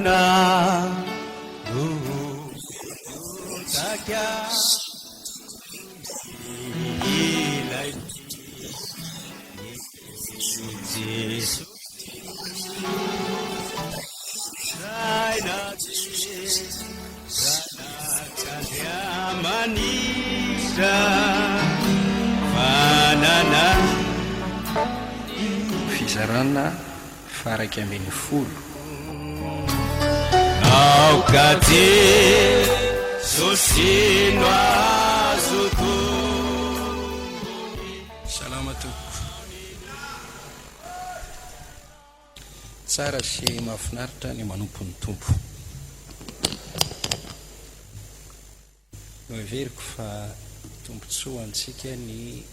Raina no takia ilay Jesoa Raina Zanak'Andriamanitra manana. Fizarana faha-11. Aoka Jesosy no azo tombony. Salama tompoko. Tsara sy mahafinaritra ny manompo ny Tompo. Noheveriko fa tombontsoa ho antsika ny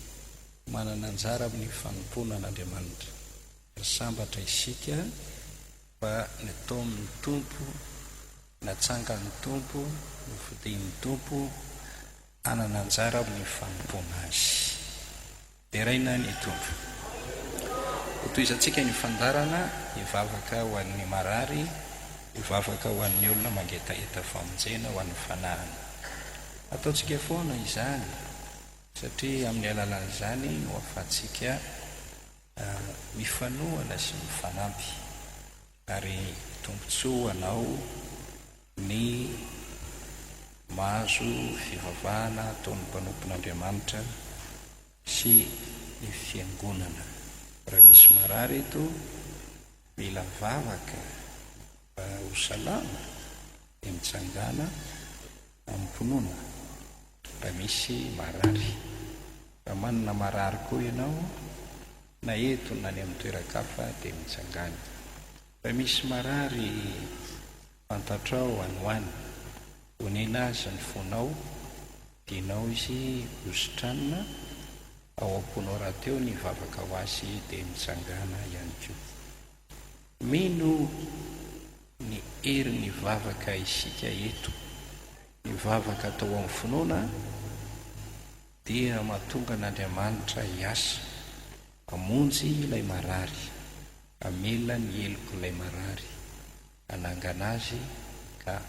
manana anjara amin'ny fanompoana an'Andriamanitra. Ary sambatra isika fa nataon'ny Tompo, natsangan'ny Tompo, nofidin'ny Tompo hanana anjara amin'ny fanompoana Azy. Deraina ny Tompo. Hotohizantsika ny fandaharana hivavaka ho an'ny marary, hivavaka ho an'ny olona mangetaheta famonjena ho an'ny fanahiny. Ataontsika foana izany satria amin'ny alalan'izany no ahafahantsika mifanohana sy mifanampy ary tombontsoa ho anao ny mahazo fivavahana ataon'ny mpanompon'Andriamanitra sy ny fiangonana. Raha misy marary eto mila vavaka mba ho salama dia mitsangàna amim-pinoana raha misy marary. Raha manana marary koa ianao na eto na any amin'ny toeran-kafa dia mitsangàna. Raha misy marary fantatrao any ho any, onena azy ny fonao, Tianao izy ho sitranina, ao am-ponao rahateo ny vavaka ho azy dia mitsangàna ihany koa. Mino ny herin'ny vavaka isika eto. Ny vavaka atao amin'ny finoana dia mahatonga an'Andriamanitra hiasa, hamonjy ilay marary, hamela ny helok'ilay marary, hanangana azy ka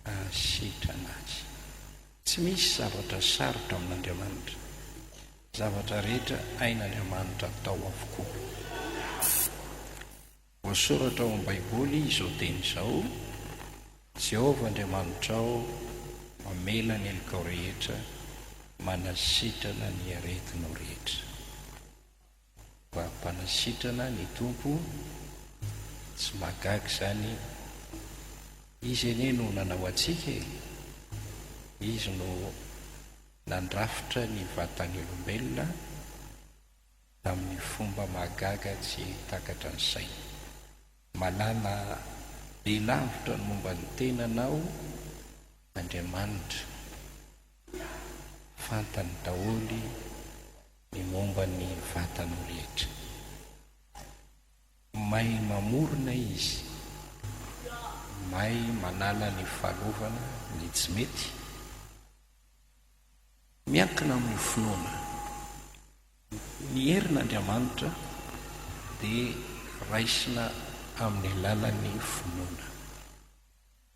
hahasitrana azy. Tsy misy zavatra sarotra amin'Andriamanitra. Zavatra rehetra hain'Andriamanitra atao avokoa. Voasoratra ao amin'ny Baiboly izao teny izao, Jehovah Andriamanitrao mamela ny helokao rehetra, manasitrana ny aretinao rehetra. Mba mpanasitrana ny Tompo, tsy mahagaga izany, Izy anie no nanao antsika e! Izy no nandrafitra ny vatan'ny olombelona tamin'ny fomba mahagaga tsy takatra ny saina. Malala be lavitra ny momba ny tenanao Andriamanitra, fantany daholo ny momba ny vatanao rehetra. Mahay mamorona izy, mahay manala ny fahalovana, ny tsy mety. Miankina amin'ny finoana. Ny herin'Andriamanitra dia raisina amin'ny alalan'ny finoana.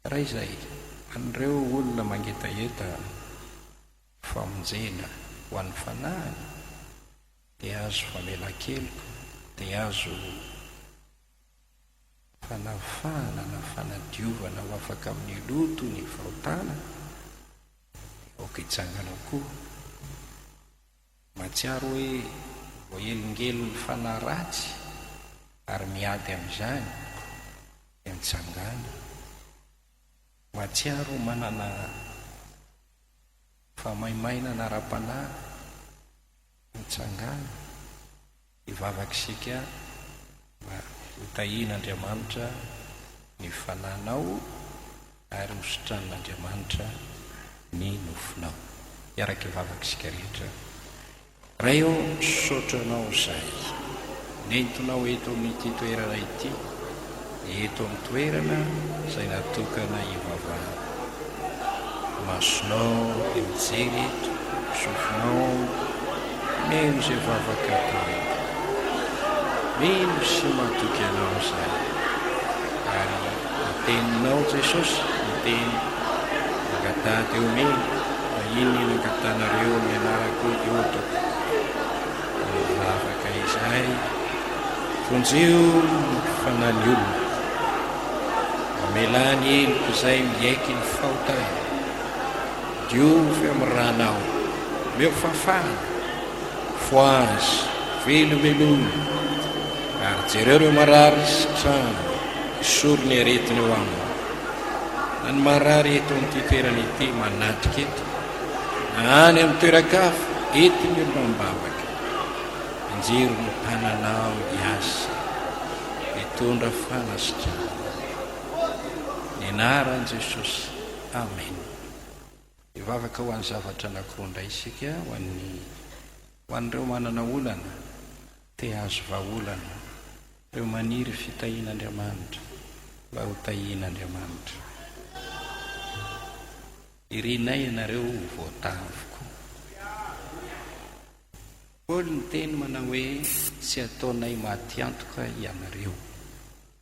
Raha izay, an'ireo olona mangetaheta famonjena ho an'ny fanahiny, dia azo famelan-keloka, dia azo fanafahana na fanadiovana ho afaka amin'ny loto ny fahotana, dia aoka hitsangana koa. Mahatsiaro hoe voahelingelin'ny fanahy ratsy ary miady amin'izany, dia mitsangàna. Mahatsiaro manana fahamaimainana ara-panahy, Mitsangàna, hivavaka isika mba ho tahian'Andriamanitra ny fananao ary ho sitranin'Andriamanitra ny nofonao. Hiaraka hivavaka isika rehetra. Ray ô, misaotra Anao izahay nentinao eto amin'ity toerana ity. Eto amin'ny toerana izay natokana hivavahana. Masonao dia mijery eto, sofinao mihaino izay vavaka atao eto. Mino sy matoky Anao izahay ary. Teninao Jesosy niteny, Mangataha dia omena, na inona inona angatahanareo amin'ny anarako dia ho ataoko. Mivavaka izahay, vonjeo ny fanahin'ny olona. Mamelà ny heloko izay miaiky ny fahotany. Diovy amin'ny rànao, omeo fahafahana. Fohazy, velomelomy, ary jereo ireo marary sy trano, esory ny aretina eo aminy. Na ny marary eto amin'ity toerana ity manatrika eto, na any amin'ny toeran-kafa, eto ny olona mivavaka. Anjero ny tananao hiasa, hitondra fanasitranana. Ny anaran'i Jesosy. Amen. Hivavaka ho an'ny zavatra anankiroa indray isika, ho an'ny ho an'ireo manana olana, te hahazo vahaolana, ireo maniry fitahian'Andriamanitra, mba ho tahian'Andriamanitra. Irinay ianareo ho voataha avokoa. Paoly niteny manao hoe, Tsy ataonay maty antoka ianareo.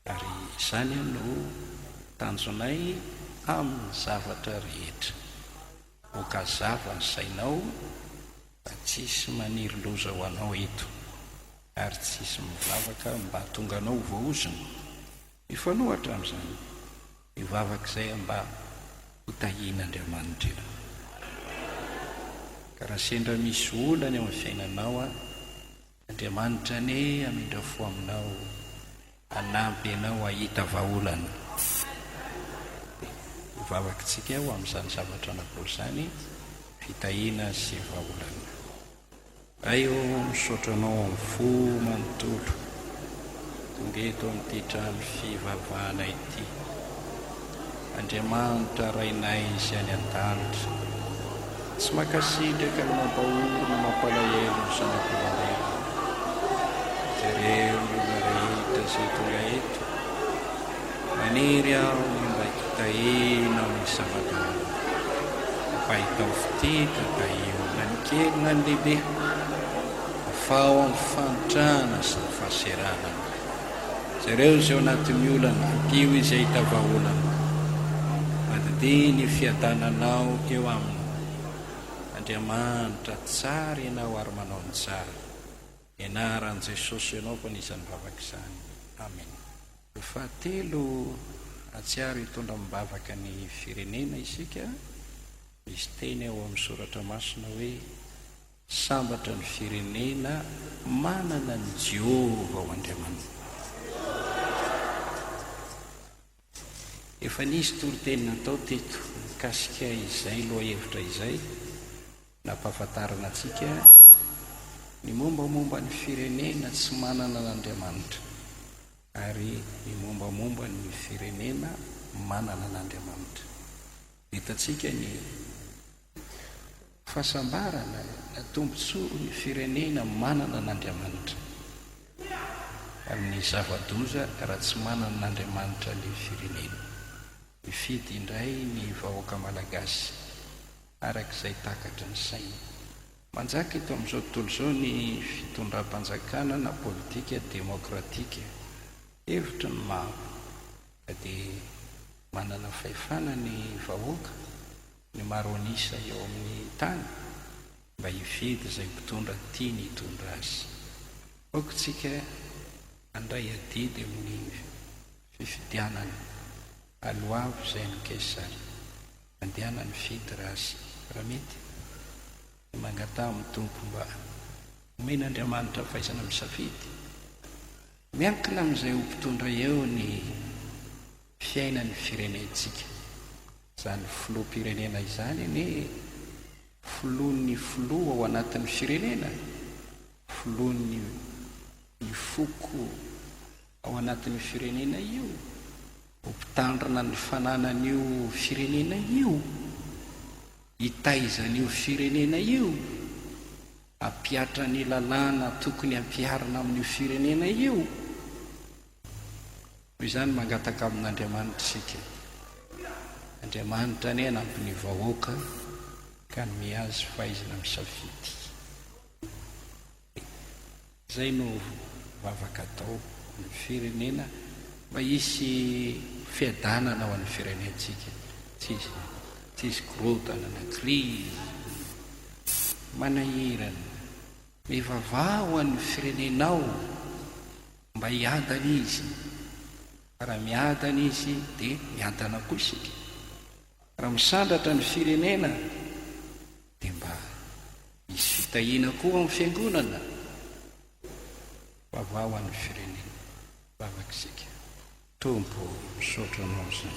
Ary izany no tanjonay amin'ny zavatra rehetra. Aoka hazava ny sainao fa tsisy maniry loza ho anao eto, ary tsisy mivavaka mba hahatonga anao ho voaozona. Mifanohitra amin'izany, mivavaka izay mba ho tahian'Andriamanitra ianao. Ka raha sendra misy olana eo amin'ny fiainanao, Andriamanitra anie hamindra fo aminao, hanampy anao hahita vahaolana. Dia hivavaka isika ho amin'izany zavatra anankiroa izany, fitahiana sy vahaolana. Ray ô, misaotra Anao amin'ny fo manontolo, tonga eto amin'ity trano fivavahana ity. Andriamanitra Rainay izay any an-danitra, tsy mankasitraka ny mampahory na mampalahelo ny zanak'olombelona. Jereo ny olona rehetra izay tonga eto. Maniry aho ny mba hitahianao ny zava-doza. Ampahitao fitia ka tahio na ny kely na ny lehibe. Afaho amin'ny fahantrana sy ny fahaseranana. Jereo izay ao anatin'ny olana, ampio izy hahita vahaolana. Mandidia ny fiadananao eo aminy. Andriamanitra tsara Ianao ary manao ny tsara. Ny anaran'i Jesosy anaovana izany vavaka izany. Amena. Fahatelo, hahatsiaro hitondra amim-bavaka ny firenena isika. Misy teny ao amin'ny Soratra Masina hoe, Sambatra ny firenena manana an'i Jehovah ho Andriamaniny. Efa nisy toriteny natao teto mikasika izay lohahevitra izay, nampahafantarana antsika ny mombamomba ny firenena tsy manana an'Andriamanitra ary ny mombamomba ny firenena manana an'Andriamanitra. Hitantsika ny fahasambarana na tombontsoa ny firenena manana an'Andriamanitra ary ny zava-doza raha tsy manana an'Andriamanitra ny firenena. Mifidy indray ny vahoaka malagasy araka izay takatry ny sainy. Manjaka eto amin'izao tontolo izao ny fitondram-panjakana na politika demokratika. Hevitry ny maro ka dia manana fahefana ny vahoaka, ny maro an'isa eo amin'ny tany mba hifidy izay mpitondra tiany hitondra azy. Aoka isika handray adidy amin'ny fifidianana. Aloavy izay an'i Kaisara. Mandehana mifidy raha raha mety. Dia mangataha amin'ny Tompo mba homen'Andriamanitra fahaizana misafidy. Miankina amin'izay ho mpitondra eo ny fiainan'ny firenentsika. Izany filoham-pirenena izany anie filohan'ny filoha ao anatin'ny firenena, filohan'ny ny foko ao anatin'io firenena io, ho mpitandrina ny fananan'io firenena io, hitaiza an'io firenena io. Hampihatra ny lalàna tokony hampiharina amin'io firenena io. Noho izany mangataka amin'Andriamanitra isika. Andriamanitra anie hanampy ny vahoaka ka hanome azy fahaizana misafidy. Izay no vavaka atao amin'ny firenena mba hisy. Fiadanana ho an'ny firenentsika. Tsisy tsisy korontana na crise manahirana. Mivavaha ho an'ny firenenao mba hiadana izy. Fa raha miadana izy dia miadana koa isika. Raha misandratra ny firenena dia mba misy fitahiana koa ao amin'ny fiangonana. Vavaha ho an'ny firenena. Vavaka isika. Tompo ô, misaotra Anao izay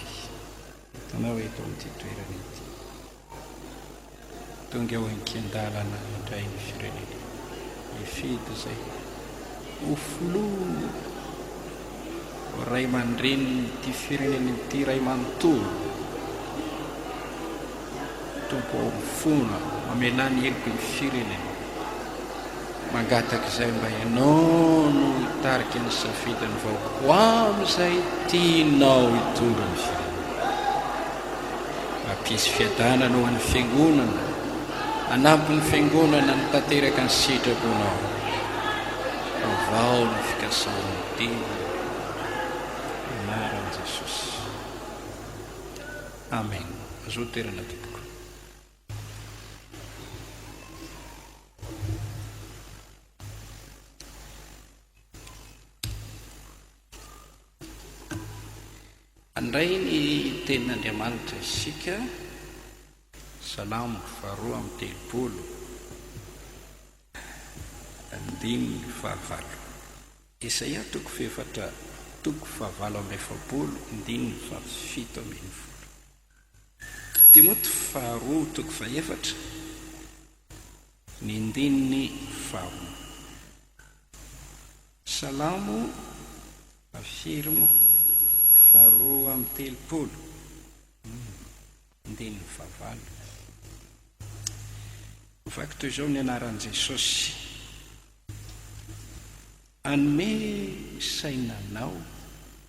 hitanao eto amin'ity toerana ity. Tonga eo ankian-dalana indray ny firenena. Hifidy izay ho filoha, ho ray aman-drenin'ity firenena ity iray manontolo. Tompo ô, mifona, mamelà ny heloky ny firenena. Mangataka izay mba Ianao no hitarika ny safidin'ny vahoaka ho amin'izay tianao hitondra ny firenena. Hampisy fiadanana ho an'ny Fiangonana, hanampy ny Fiangonana hanatanteraka ny sitraponao. Havao ny fikasan'ny Teny. Anaran'i Jesosy. Amen. Azoa toerana tompoko. Handray ny tenin'Andriamanitra isika, Salamo faharoa amby telopolo, andininy fahavalo. Isaia toko fahefatra toko fahavalo amby efapolo, andininy fahafito ambin'ny folo. Timoty faharoa toko fahefatra, ny andininy faharoa. Salamo firy moa? Faharoa amby telopolo, andininy fahavalo. Mivaky toy izao ny anaran'i Jesosy. Hanome saina anao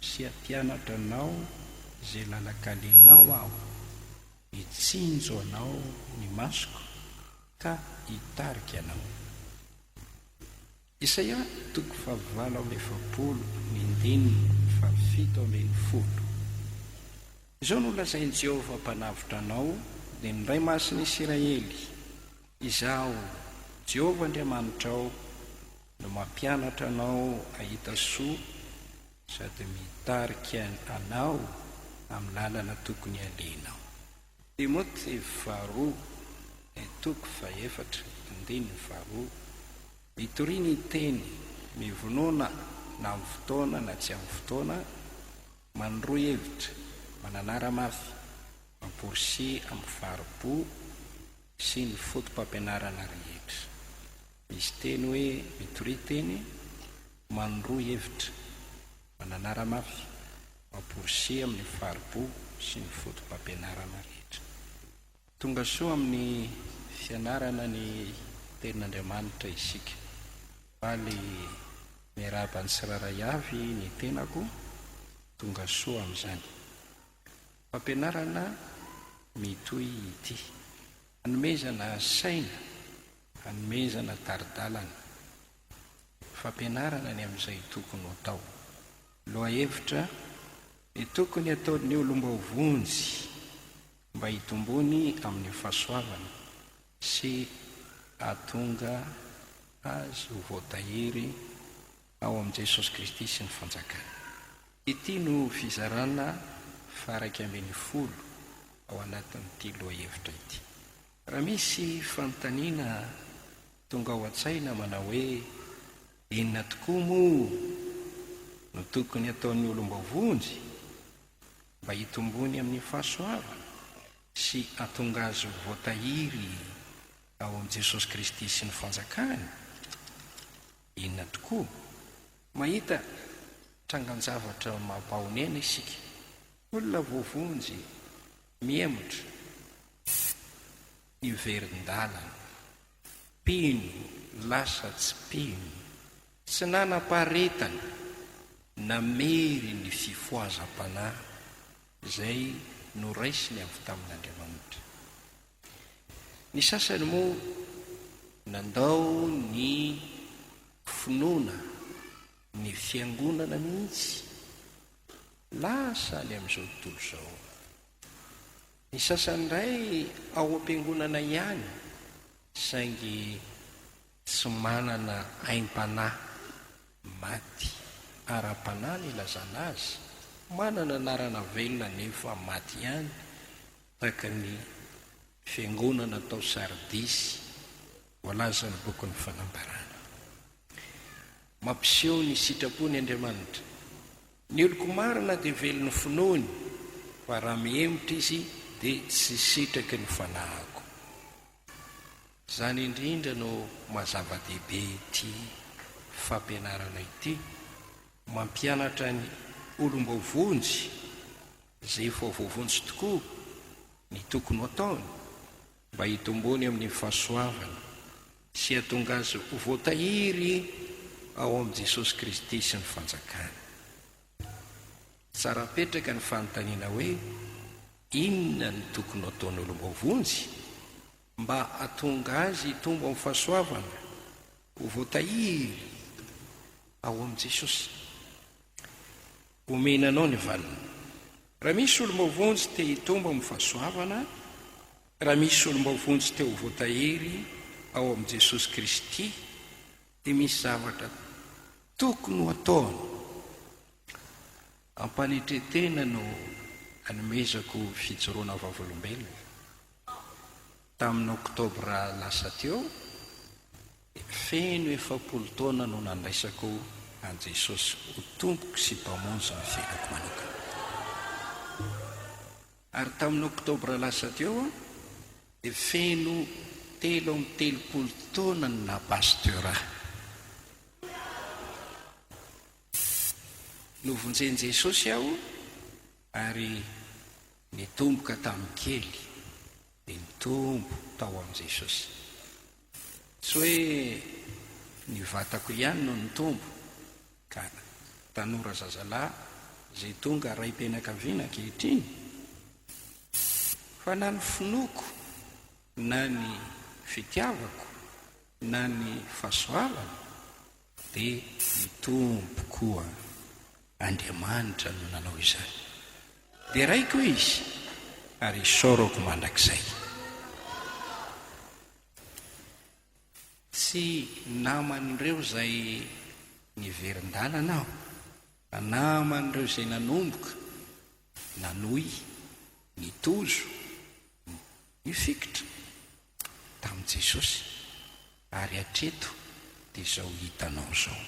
sy hampianatra anao izay lalan-kalehanao Aho, hitsinjo anao ny masoko ka hitarika anao. Isaia toko fahavalo amby efapolo ny andininy fahafito ambin'ny folo. Izao no lazain'i Jehovah Mpanavotra anao, dia ny Ray Masin'ny Isiraely, Izaho, Jehovah Andriamanitrao, no mampianatra anao hahita soa sady mitarika anao amin'ny lalana tokony halehanao. Timoty faharoa, toko fahefatra, andininy faharoa. Mitoria ny teny, mivonona na amin'ny fotoana na tsy amin'ny fotoana, manoroa hevitra, mananara mafy, mamporisia amin'ny fahari-po sy ny foto-pampianarana rehetra. Misy teny hoe mitoria teny, manoroa hevitra, mananara mafy, mamporisia amin'ny fahari-po sy ny foto-pampianarana rehetra. Tonga soa amin'ny fianarana ny Tenin'Andriamanitra isika. Faly miarahaba ny tsirairay avy ny tenako, tonga soa amin'izany. Fampianarana mitohy ity. Hanomezana saina, hanomezana tari-dalana. Fampianarana ny amin'izay tokony ho atao. Lohahevitra, Ny tokony hataon'ny olom-baovonjy. Mba hitombony amin'ny fahasoavana sy hahatonga azy ho voatahiry ao amin'i Jesosy Kristy sy ny Fanjakany. Ity no fizarana faha 11 ao anatin'ity lohahevitra ity. Raha misy fanontaniana tonga ao an-tsaina manao hoe, Inona tokoa moa no tokony hataon'ny olom-boavonjy? Mba hitombony amin'ny fahasoavana sy hahatonga azy ho voatahiry ao amin'i Jesosy Kristy sy ny Fanjakany? Inona tokoa? Mahita trangan-javatra mampahonena isika. Olona voavonjy, mihemotra, miverin-dalana. Mpino lasa tsy mpino. Tsy nanam-paharetana namery ny fifohazam-panahy izay noraisiny avy tamin'Andriamanitra. Ny sasany moa nandao ny finoana ny fiangonana mihitsy. Lasa any amin'izao tontolo izao. Ny sasany indray ao am-piangonana ihany saingy tsy manana aim-panahy, maty ara-panahy no ilazana azy, manana anarana velona nefa maty ihany tahaka ny fiangonana tao Sardisy voalazan'ny bokin'ny Fanambarana. Mampiseho ny sitrapony Andriamanitra. Ny oloko marina dia velon'ny finoany, fa raha mihemotra izy dia tsy sitraky ny fanahiko. Izany indrindra no maha zava-dehibe ity fampianarana ity, mampianatra ny olom-boavonjy izay efa voavonjy tokoa ny tokony ho ataony mba hitomboany amin'ny fahasoavana sy hahatonga azy ho voatahiry ao amin'i Jesosy Kristy sy ny Fanjakany. Tsara apetraka ny fanontaniana hoe, Inona no tokony ho ataon'ny olom-boavonjy mba hahatonga azy hitombo amin'ny fahasoavana, ho voatahiry ao amin'i Jesosy? Omena anao ny valiny. Raha misy olom-boavonjy te hitombo amin'ny fahasoavana, raha misy olom-boavonjy te ho voatahiry ao amin'i Jesosy Kristy, dia misy zavatra tokony ho ataony. Am-panetren-tena no anomezako fijoroana vavolombelona. Tamin'ny oktobra lasa teo, dia feno 40 taona no nandraisako an'i Jesosy ho Tompoko sy Mpamonjy ny fiainako manokana. Ary tamin'ny oktobra lasa teo, dia feno 33 taona ny naha pasteur ahy. Novonjen'i Jesosy aho ary nitomboka tamin'ny kely dia nitombo tao amin'i Jesosy. Tsy hoe ny vatako ihany no nitombo ka tanora zazalahy izay tonga raim-pianakaviana ankehitriny fa na ny finoako na ny fitiavako na ny fahasoavana Dia ny Tompo koa, Andriamanitra no nanao izany. Deraiko Izy ary isaorako mandrakizay. Tsy naman'ireo izay niverin-dalana aho, fa naman'ireo izay nanomboka, nanohy, nitozo, nifikitra tamin'i Jesosy ary hatreto dia izao hitanao izao.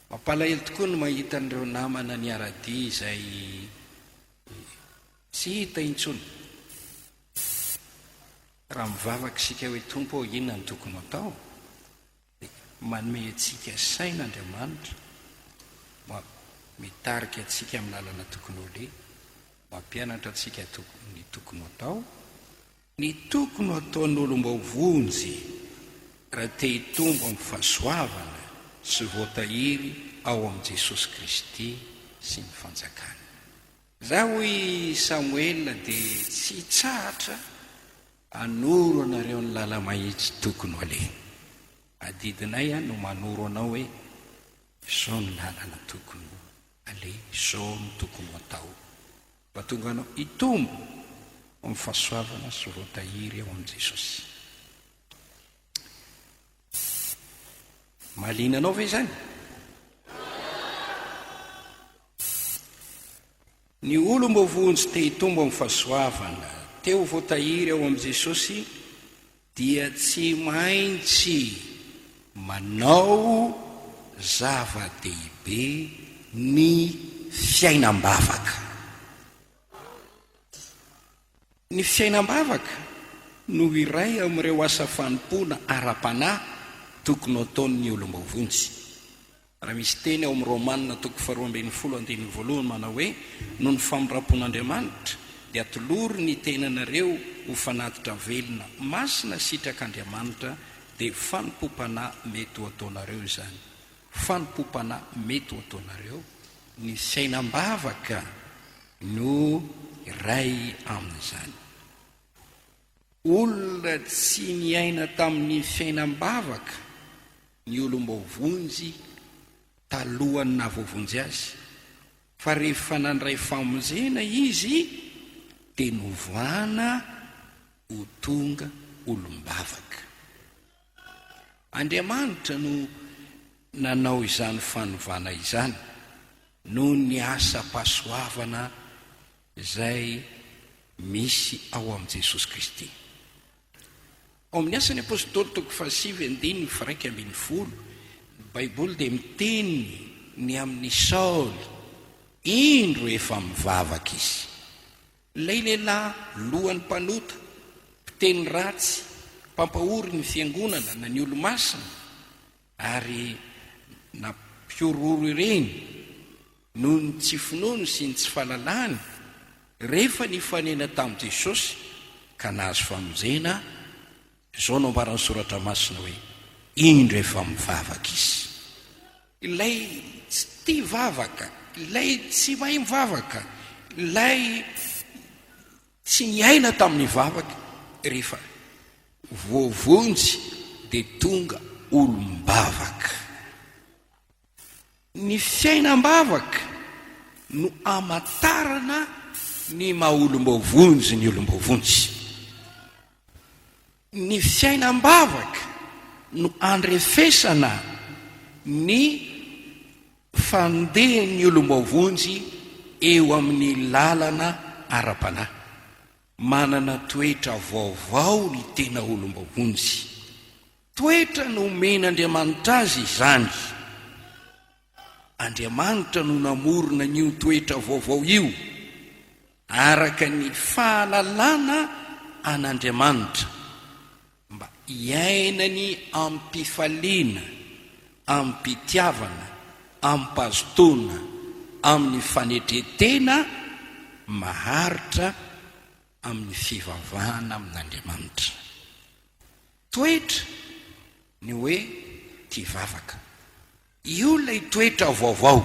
Mampalahelo tokoa ny mahita an'ireo namana niara-dia izay tsy hita intsony. Raha mivavaka isika hoe Tompo ô inona no tokony ho atao? Dia manome antsika saina Andriamanitra, mitarika antsika amin'ny lalana tokony ho aleha, mampianatra antsika ny tokony ho atao, ny tokony ho ataon'olom-boavonjy raha te hitombo amin'ny fahasoavana sy voatahiry ao amin'i Jesosy Kristy sy ny fanjakany. Izaho, hoy Samoela, dia tsy hitsahatra Hanoro anareo ny lala-mahitsy tokony ho aleha. Adidinay no manoro anao hoe izao ny lalana tokony ho aleha, izao no tokony ho atao. Mba tonga anao hitombo amin'ny fahasoavana sy voatahiry ao amin'i Jesosy. Mahaliana anao ve izany? Ny olom-boavonjy te hitombo amin'ny fahasoavana, te ho voatahiry ao amin'i Jesosy dia tsy maintsy manao zava-dehibe ny fiainam-bavaka. Ny fiainam-bavaka no iray amin'ireo asa fanompoana ara-panahy tokony hataon'ny olom-boavonjy. Raha misy teny ao amin'ny Romana toko faharoa ambin'ny folo andininy voalohany manao hoe, Noho ny famindram-pon'Andriamanitra, dia atolory ny tenanareo ho fanatitra velona, masina sitrak'Andriamanitra, dia fanompoam-panahy mety ho ataonareo izany. Fanompoam-panahy mety ho ataonareo. Ny fiainam-bavaka no iray amin'izany. Olona tsy niaina tamin'ny fiainam-bavaka ny olom-boavonjy. talohan'ny nahavoavonjy azy, fa rehefa nandray famonjena izy dia novana ho tonga olom-bavaka. Andriamanitra no nanao izany fanovana izany noho ny asam-pahasoavana izay misy ao amin'i Jesosy Kristy. Ao amin'ny Asan'ny Apostoly toko fahasivy andininy faha-11, ny Baiboly dia miteny ny amin'i Saoly, Indro efa mivavaka izy. Ilay lehilahy lohan'ny mpanota, mpiteny ratsy, mpampahory ny fiangonana na ny olo-masina, ary nampihorohoro ireny noho ny tsy finoany sy ny tsy fahalalany, rehefa nifanena tamin'i Jesosy ka nahazo famonjena, izao no ambaran'ny Soratra Masina hoe, Indro efa mivavaka izy. Ilay tsy tia vavaka, ilay tsy mahay mivavaka, ilay tsy niaina tamin'ny vavaka, rehefa voavonjy dia tonga olom-bavaka. Ny fiainam-bavaka no amantarana ny maha olom-boavonjy ny olom-boavonjy. Ny fiainam-bavaka no andrefesana ny fandehan'ny olom-boavonjy eo amin'ny lalana ara-panahy. Manana toetra vaovao ny tena olom-boavonjy. Toetra nomen'Andriamanitra azy izany. Andriamanitra no namorona an'io toetra vaovao io, araka ny fahalalana an'Andriamanitra, mba hiainany amim-pifaliana, amim-pitiavana, amim-pahazotoana, amin'ny fanetren-tena maharitra amin'ny fivavahana amin'Andriamanitra. Toetra ny hoe tia vavaka. Io ilay toetra vaovao.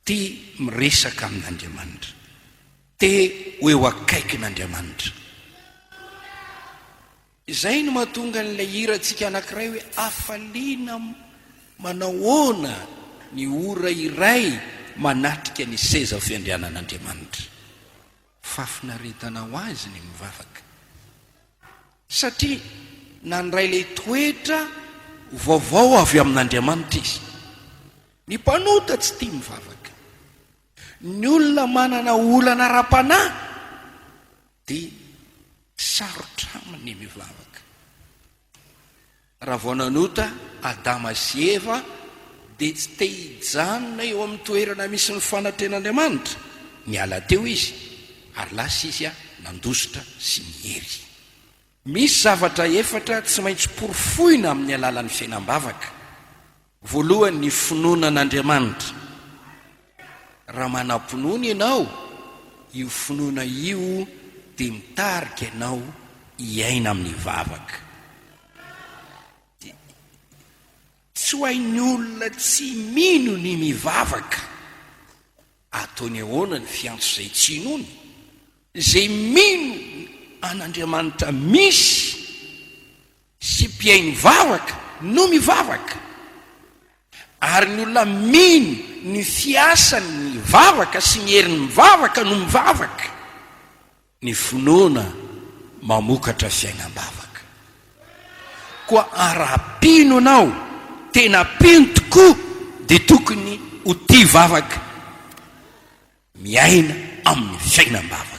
Tia miresaka amin'Andriamanitra. Te ho eo akaikin'Andriamanitra. Izay no mahatonga an'ilay hirantsika anankiray hoe hafaliana manahoana ny ora iray manatrika ny seza fiandrianan'Andriamanitra. Fahafinaretana ho azy ny mivavaka. Satria nandray ilay toetra vaovao avy amin'Andriamanitra izy. Ny mpanota tsy tia mivavaka. Ny olona manana olana ara-panahy dia sarotra aminy ny mivavaka. Raha vao nanota Adama sy Eva dia tsy te hijanona eo amin'ny toerana misy ny fanatrehan'Andriamanitra. Niala teo izy ary lasa izy nandositra sy niery. Misy zavatra efatra tsy maintsy porofoina amin'ny alalan'ny fiainam-bavaka. Voalohany, ny finoana an'Andriamanitra. Raha manam-pinoana ianao, io finoana io dia mitarika anao hiaina amin'ny vavaka. Tsy ho hain'ny olona tsy mino ny mivavaka. Ataony ahoana ny fiantso izay tsy inoany? Izay mino an'Andriamanitra misy sy mpihaino vavaka no mivavaka. Ary ny olona mino ny fiasan'ny vavaka sy ny herin'ny vavaka no mivavaka. Ny finoana mamokatra fiainam-bavaka. Koa raha mpino ianao, tena mpino tokoa, dia tokony ho tia vavaka, miaina amin'ny fiainam-bavaka.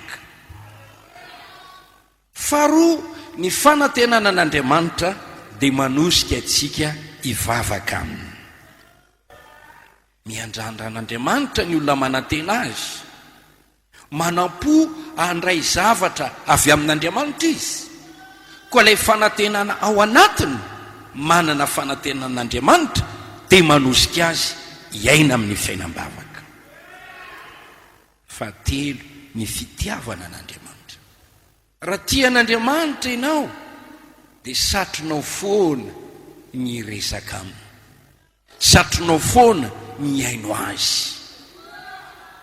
Faharoa, ny fanantenana an'Andriamanitra dia manosika antsika hivavaka Aminy. Miandrandra an'Andriamanitra ny olona manantena Azy. Manam-po handray zavatra avy amin'Andriamanitra izy. Koa ilay fanantenana ao anatiny, manana fanantenana an'Andriamanitra, dia manosika azy hiaina amin'ny fiainam-bavaka. Fahatelo, ny fitiavana an'Andriamanitra. Raha tia an'Andriamanitra ianao, dia satrinao foana ny hiresaka aminy. Satrinao foana ny hihaino azy.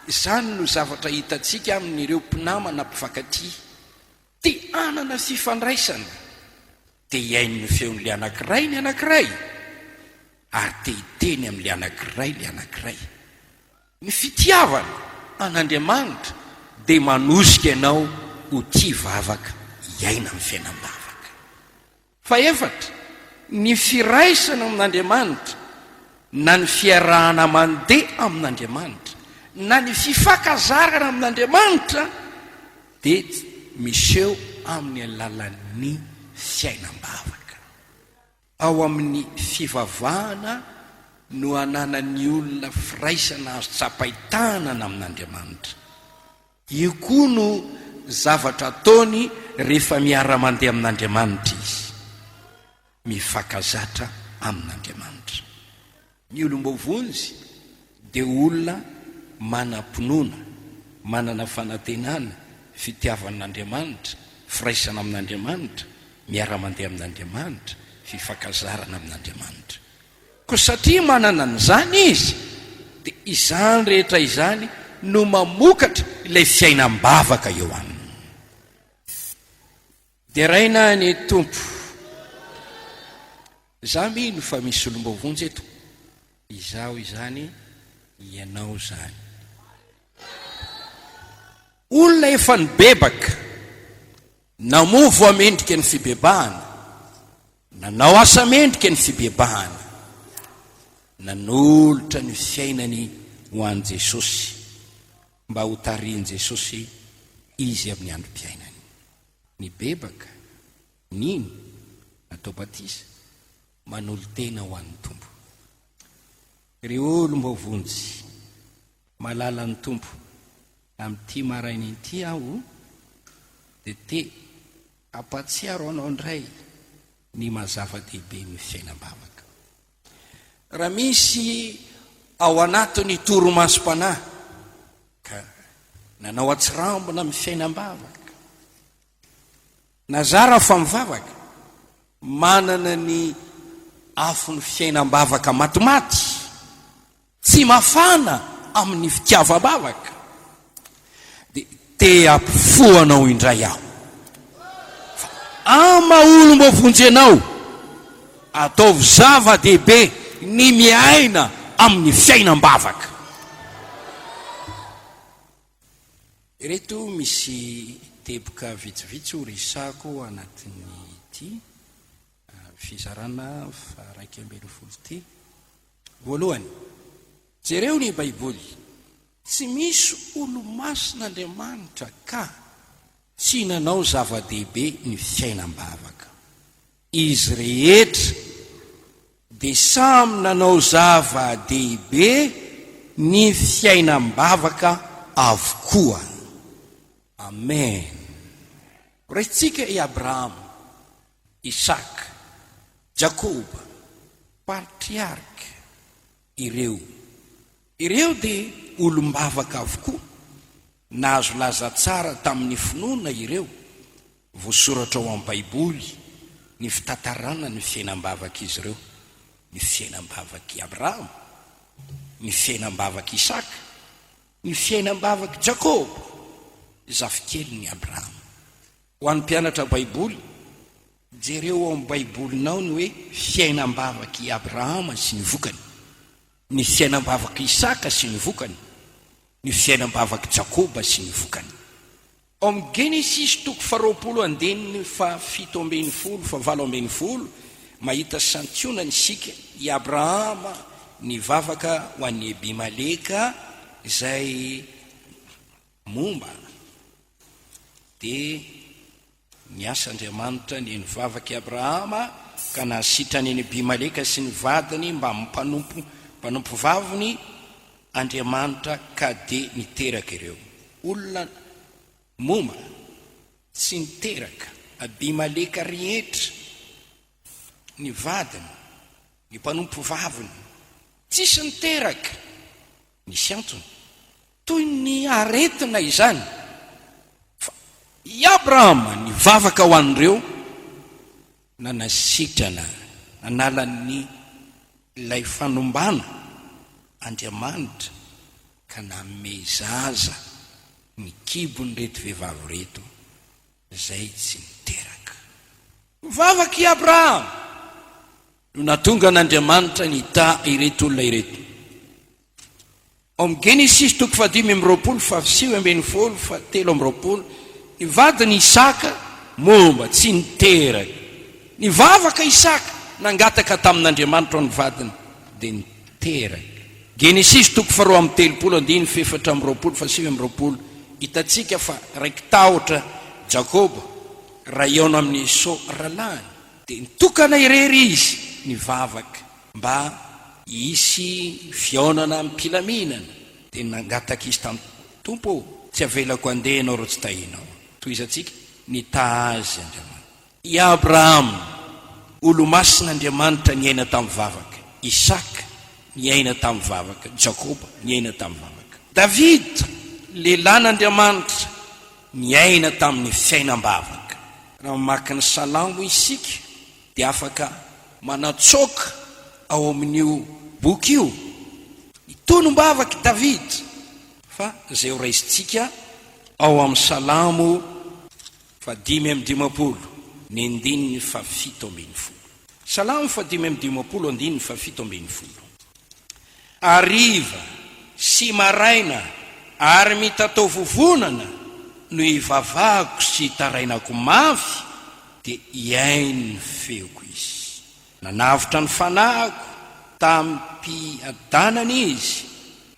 Izany no zavatra hitantsika amin'ireo mpinamana mpifankatia. Te hanana fifandraisana, te hihaino ny feon'ilay anankiray ny anankiray. Ary te hiteny amin'ilay anankiray ilay anankiray. Ny fitiavana an'Andriamanitra dia manosika anao ho tia vavaka, hiaina amin'ny fiainam-bavaka. Fahefatra, ny firaisana amin'Andriamanitra na ny fiarahana mandeha amin'Andriamanitra na ny fifankazarana amin'Andriamanitra dia miseho amin'ny alalan'ny fiainam-bavaka. Ao amin'ny fivavahana no ananan'ny olona firaisana azo tsapain-tanana amin'Andriamanitra. Io koa no zavatra ataony rehefa miara-mandeha amin'Andriamanitra izy. Mifankazatra amin'Andriamanitra. Ny olom-boavonjy dia olona manam-pinoana, manana fanantenana, fitiavana an'Andriamanitra, firaisana amin'Andriamanitra, miara-mandeha amin'Andriamanitra, fifankazarana amin'Andriamanitra. Koa satria manana an'izany izy, dia izany rehetra izany no mamokatra ilay fiainam-bavaka eo aminy. Deraina ny Tompo. Za mino fa misy olom-boavonjy eto. Izaho izany, ianao izany. Olona efa nibebaka, namoa voa mendrika ny fibebahana, nanao asa mendrika ny fibebahana, nanolotra ny fiainany ho an'i Jesosy mba hotarihin'i Jesosy izy amin'ny androm-piainany. Nibebaka, nino, natao batisa, manolo-tena ho an'ny Tompo. Ry olom-boavonjy, malalan'ny Tompo, amin'ity maraina ity aho dia te hampahatsiaro anao indray ny maha zava-dehibe ny fiainam-bavaka. Raha misy ao anatin'ny torimasom-panahy ka nanao atsirambina amin'ny fiainam-bavaka, na zara fa mivavaka, manana ny afon'ny fiainam-bavaka matimaty, tsy mafana amin'ny fitiavam-bavaka, dia te hampifoha anao indray aho. Fa ama olom-boavonjy anao, ataovy zava-dehibe ny miaina amin'ny fiainam-bavaka. Ireto misy teboka vitsivitsy ho resahako anatin'ity fizarana faha-11 ity. Voalohany, jereo ny Baiboly. Tsy misy olo-masin'Andriamanitra ka tsy nanao zava-dehibe ny fiainam-bavaka. Izy rehetra dia samy nanao zava-dehibe ny fiainam-bavaka avokoa. Amen. Raisintsika i Abrahama, Isaka, Jakoba, patriarka ireo. Ireo dia olom-bavaka avokoa. Nahazo laza tsara tamin'ny finoana ireo. Voasoratra ao amin'ny Baiboly ny fitantarana ny fiainam-bavak'izy ireo, ny fiainam-bavak'i Abrahama, ny fiainam-bavak'i Isaka, ny fiainam-bavak'i Jakoba, zafikelin'i Abrahama. Ho an'ny mpianatra Baiboly, jereo ao amin'ny Baibolinao ny hoe fiainam-bavak'i Abrahama sy ny vokany, ny fiainam-bavak'i Isaka sy ny vokany, ny fiainam-bavak'i Jakoba sy ny vokany. Ao amin'ny Genesisy toko faharoapolo andininy fahafito ambin'ny folo, fahavalo ambin'ny folo, mahita santionany isika, i Abrahama nivavaka ho an'i Abimaleka izay momba, dia niasa Andriamanitra ny nivavaka i Abrahama ka nahasitrany an'i Abimaleka sy ny vadiny mbamin'ny mpanompo mpanompovaviny Andriamanitra ka dia niteraka ireo olona moma tsy niteraka, Abimaleka rehetra, ny vadiny, ny mpanompovaviny, tsisy niteraka, nisy antony, toy ny aretina izany, fa i Abrahama nivavaka ho an'ireo nanasitrana, nanala ny ilay fanombana Andriamanitra ka nanome zaza ny kibon'ireto vehivavy ireto izay tsy niteraka. Nivavaka i Abrahama. No nahatonga an'Andriamanitra nitaha ireto olona ireto. Ao amin'ny Genesisy toko fahadimy amby roapolo faha 19 faha 23, ny vadiny Isaka momba tsy niteraka. Nivavaka Isaka, nangataka tamin'Andriamanitra ho an'ny vadiny, dia niteraka. Genesisy toko faharoa amby telopolo andininy fahefatra amby roapolo faha 29, hitantsika fa raiki-tahotra Jakoba raha hihaona amin'i Esao rahalahiny. Dia nitokana irery izy nivavaka mba hisy fihaonana amim-pilaminana. Dia nangataka izy tamin'ny Tompo ô, tsy avelako handeha ianao raha tsy tahinao. Tohizantsika, nitaha azy Andriamanitra. I Abrahama, olo-masin'Andriamanitra niaina tamin'ny vavaka. Isaka, niaina tamin'ny vavaka. Jakoba, niaina tamin'ny vavaka. Davida, lehilahin'Andriamanitra, Niaina tamin'ny fiainam-bavaka. Raha mamaky ny Salamo isika dia afaka manatsoaka ao amin'io boky io ny tonom-bavak'i Davida, fa izay ho raisintsika ao amin'ny Salamo fahadimy amby dimampolo, ny andininy fahafito ambin'ny folo. Salamo fahadimy amby dimampolo, andininy fahafito ambin'ny folo. Hariva sy maraina ary mitatao vovonana no ivavahako sy itarainako mafy dia hihaino ny feoko Izy. Nanavotra ny fanahiko tamim-piadanana Izy,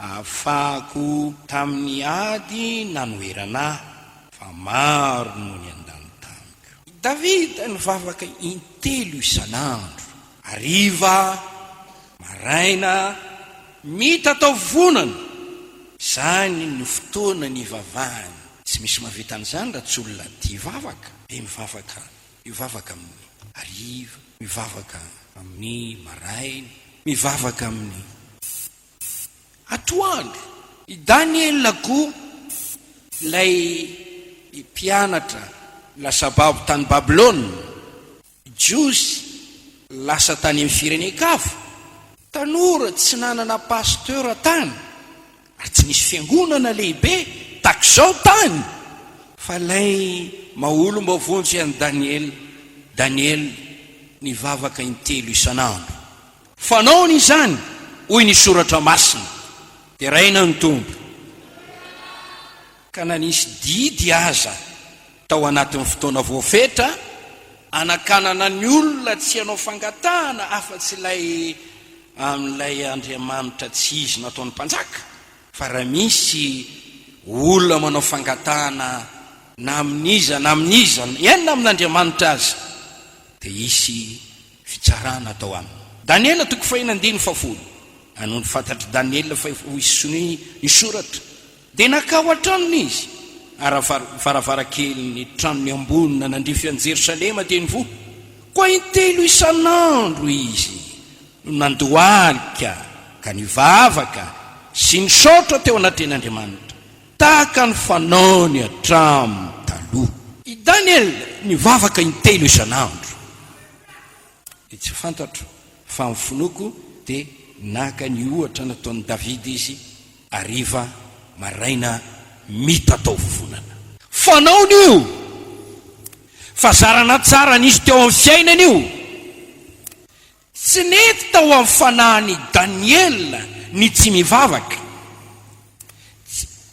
ahafahako tamin'ny ady nanoherana ahy, fa maro no niandany tamiko. I Davida nivavaka intelo isan'andro, hariva, Maraina, mitatao vonana, izany no fotoana nivavahany. Tsy misy mahavita an'izany raha tsy olona tia vavaka. Be mivavaka, mivavaka amin'ny hariva, mivavaka amin'ny maraina, mivavaka amin'ny atoandro. I Daniela koa, ilay mpianatra lasa babo tany Babylona, Jiosy lasa tany amin'ny firenen-kafa, tanora tsy nanana pasteur tany ary tsy nisy fiangonana lehibe takizao tany fa ilay maha olom-boavonjy an'i Daniel, Daniel nivavaka intelo isan'andro. Fanaony izany hoy ny soratra masina. Deraina ny Tompo. Ka na nisy didy aza tao anatin'ny fotoana voafetra hanakanana ny olona tsy hanao fangatahana afa-tsy ilay amin'ilay Andriamanitra tsy izy nataony mpanjaka, fa raha misy olona manao fangatahana na amin'iza na amin'iza, eny na amin'Andriamanitra aza, dia hisy fitsarana atao aminy. Daniela toko faheno andininy fahafolo. Ary nony fantatr'i Daniela fa efa ho hisy sonia ny soratra, Dia nankao an-tranony izy, ary varavarankelin'ny tranony ambony nanandrify an'i Jerosalema dia nivoha. Koa intelo isan'andro izy no nandohalika ka nivavaka sy nisaotra teo anatrehan'Andriamanitra, tahaka ny fanaony hatramin'ny taloha. I Daniela nivavaka intelo isan'andro. Dia tsy fantatro fa ny finoako dia naka ny ohatra nataon'i Davida izy hariva maraina mitatao vovonana. Fanaony io! Fazarana tsara nisy teo amin'ny fiainany io! Tsy nety tao amin'ny fanahin'i Daniela ny tsy mivavaka.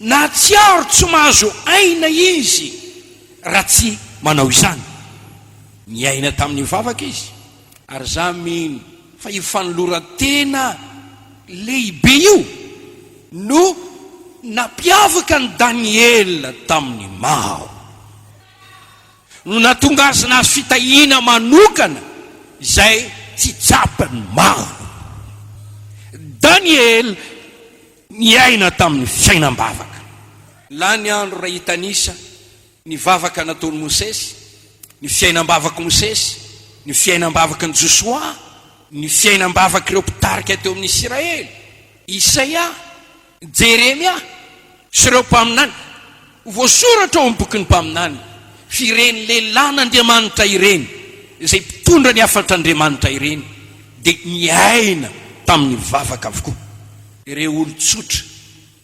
Nahatsiaro tsy mahazo aina izy raha tsy manao izany. Niaina tamin'ny vavaka izy, ary za mino fa io fanoloran-tena lehibe io no nampiavaka an'i Daniela tamin'ny maro, no nahatonga azy nahazo fitahiana manokana izay tsy tsapan'ny maro. Daniela Niaina tamin'ny fiainam-bavaka. Lany andro raha hitanisa ny vavaka nataon'i Mosesy, ny fiainam-bavak'i Mosesy, ny fiainam-bavaky ny Josoa, ny fiainam-bavak'ireo mpitarika teo amin'ny Isiraely, Isaia, Jeremia, sy ireo mpaminany. Voasoratra ao amin'ny bokin'ny mpaminany fa ireny lehilahin'Andriamanitra ireny, izay mpitondra ny hafatr'Andriamanitra ireny, dia niaina tamin'ny vavaka avokoa. Ireo olon-tsotra,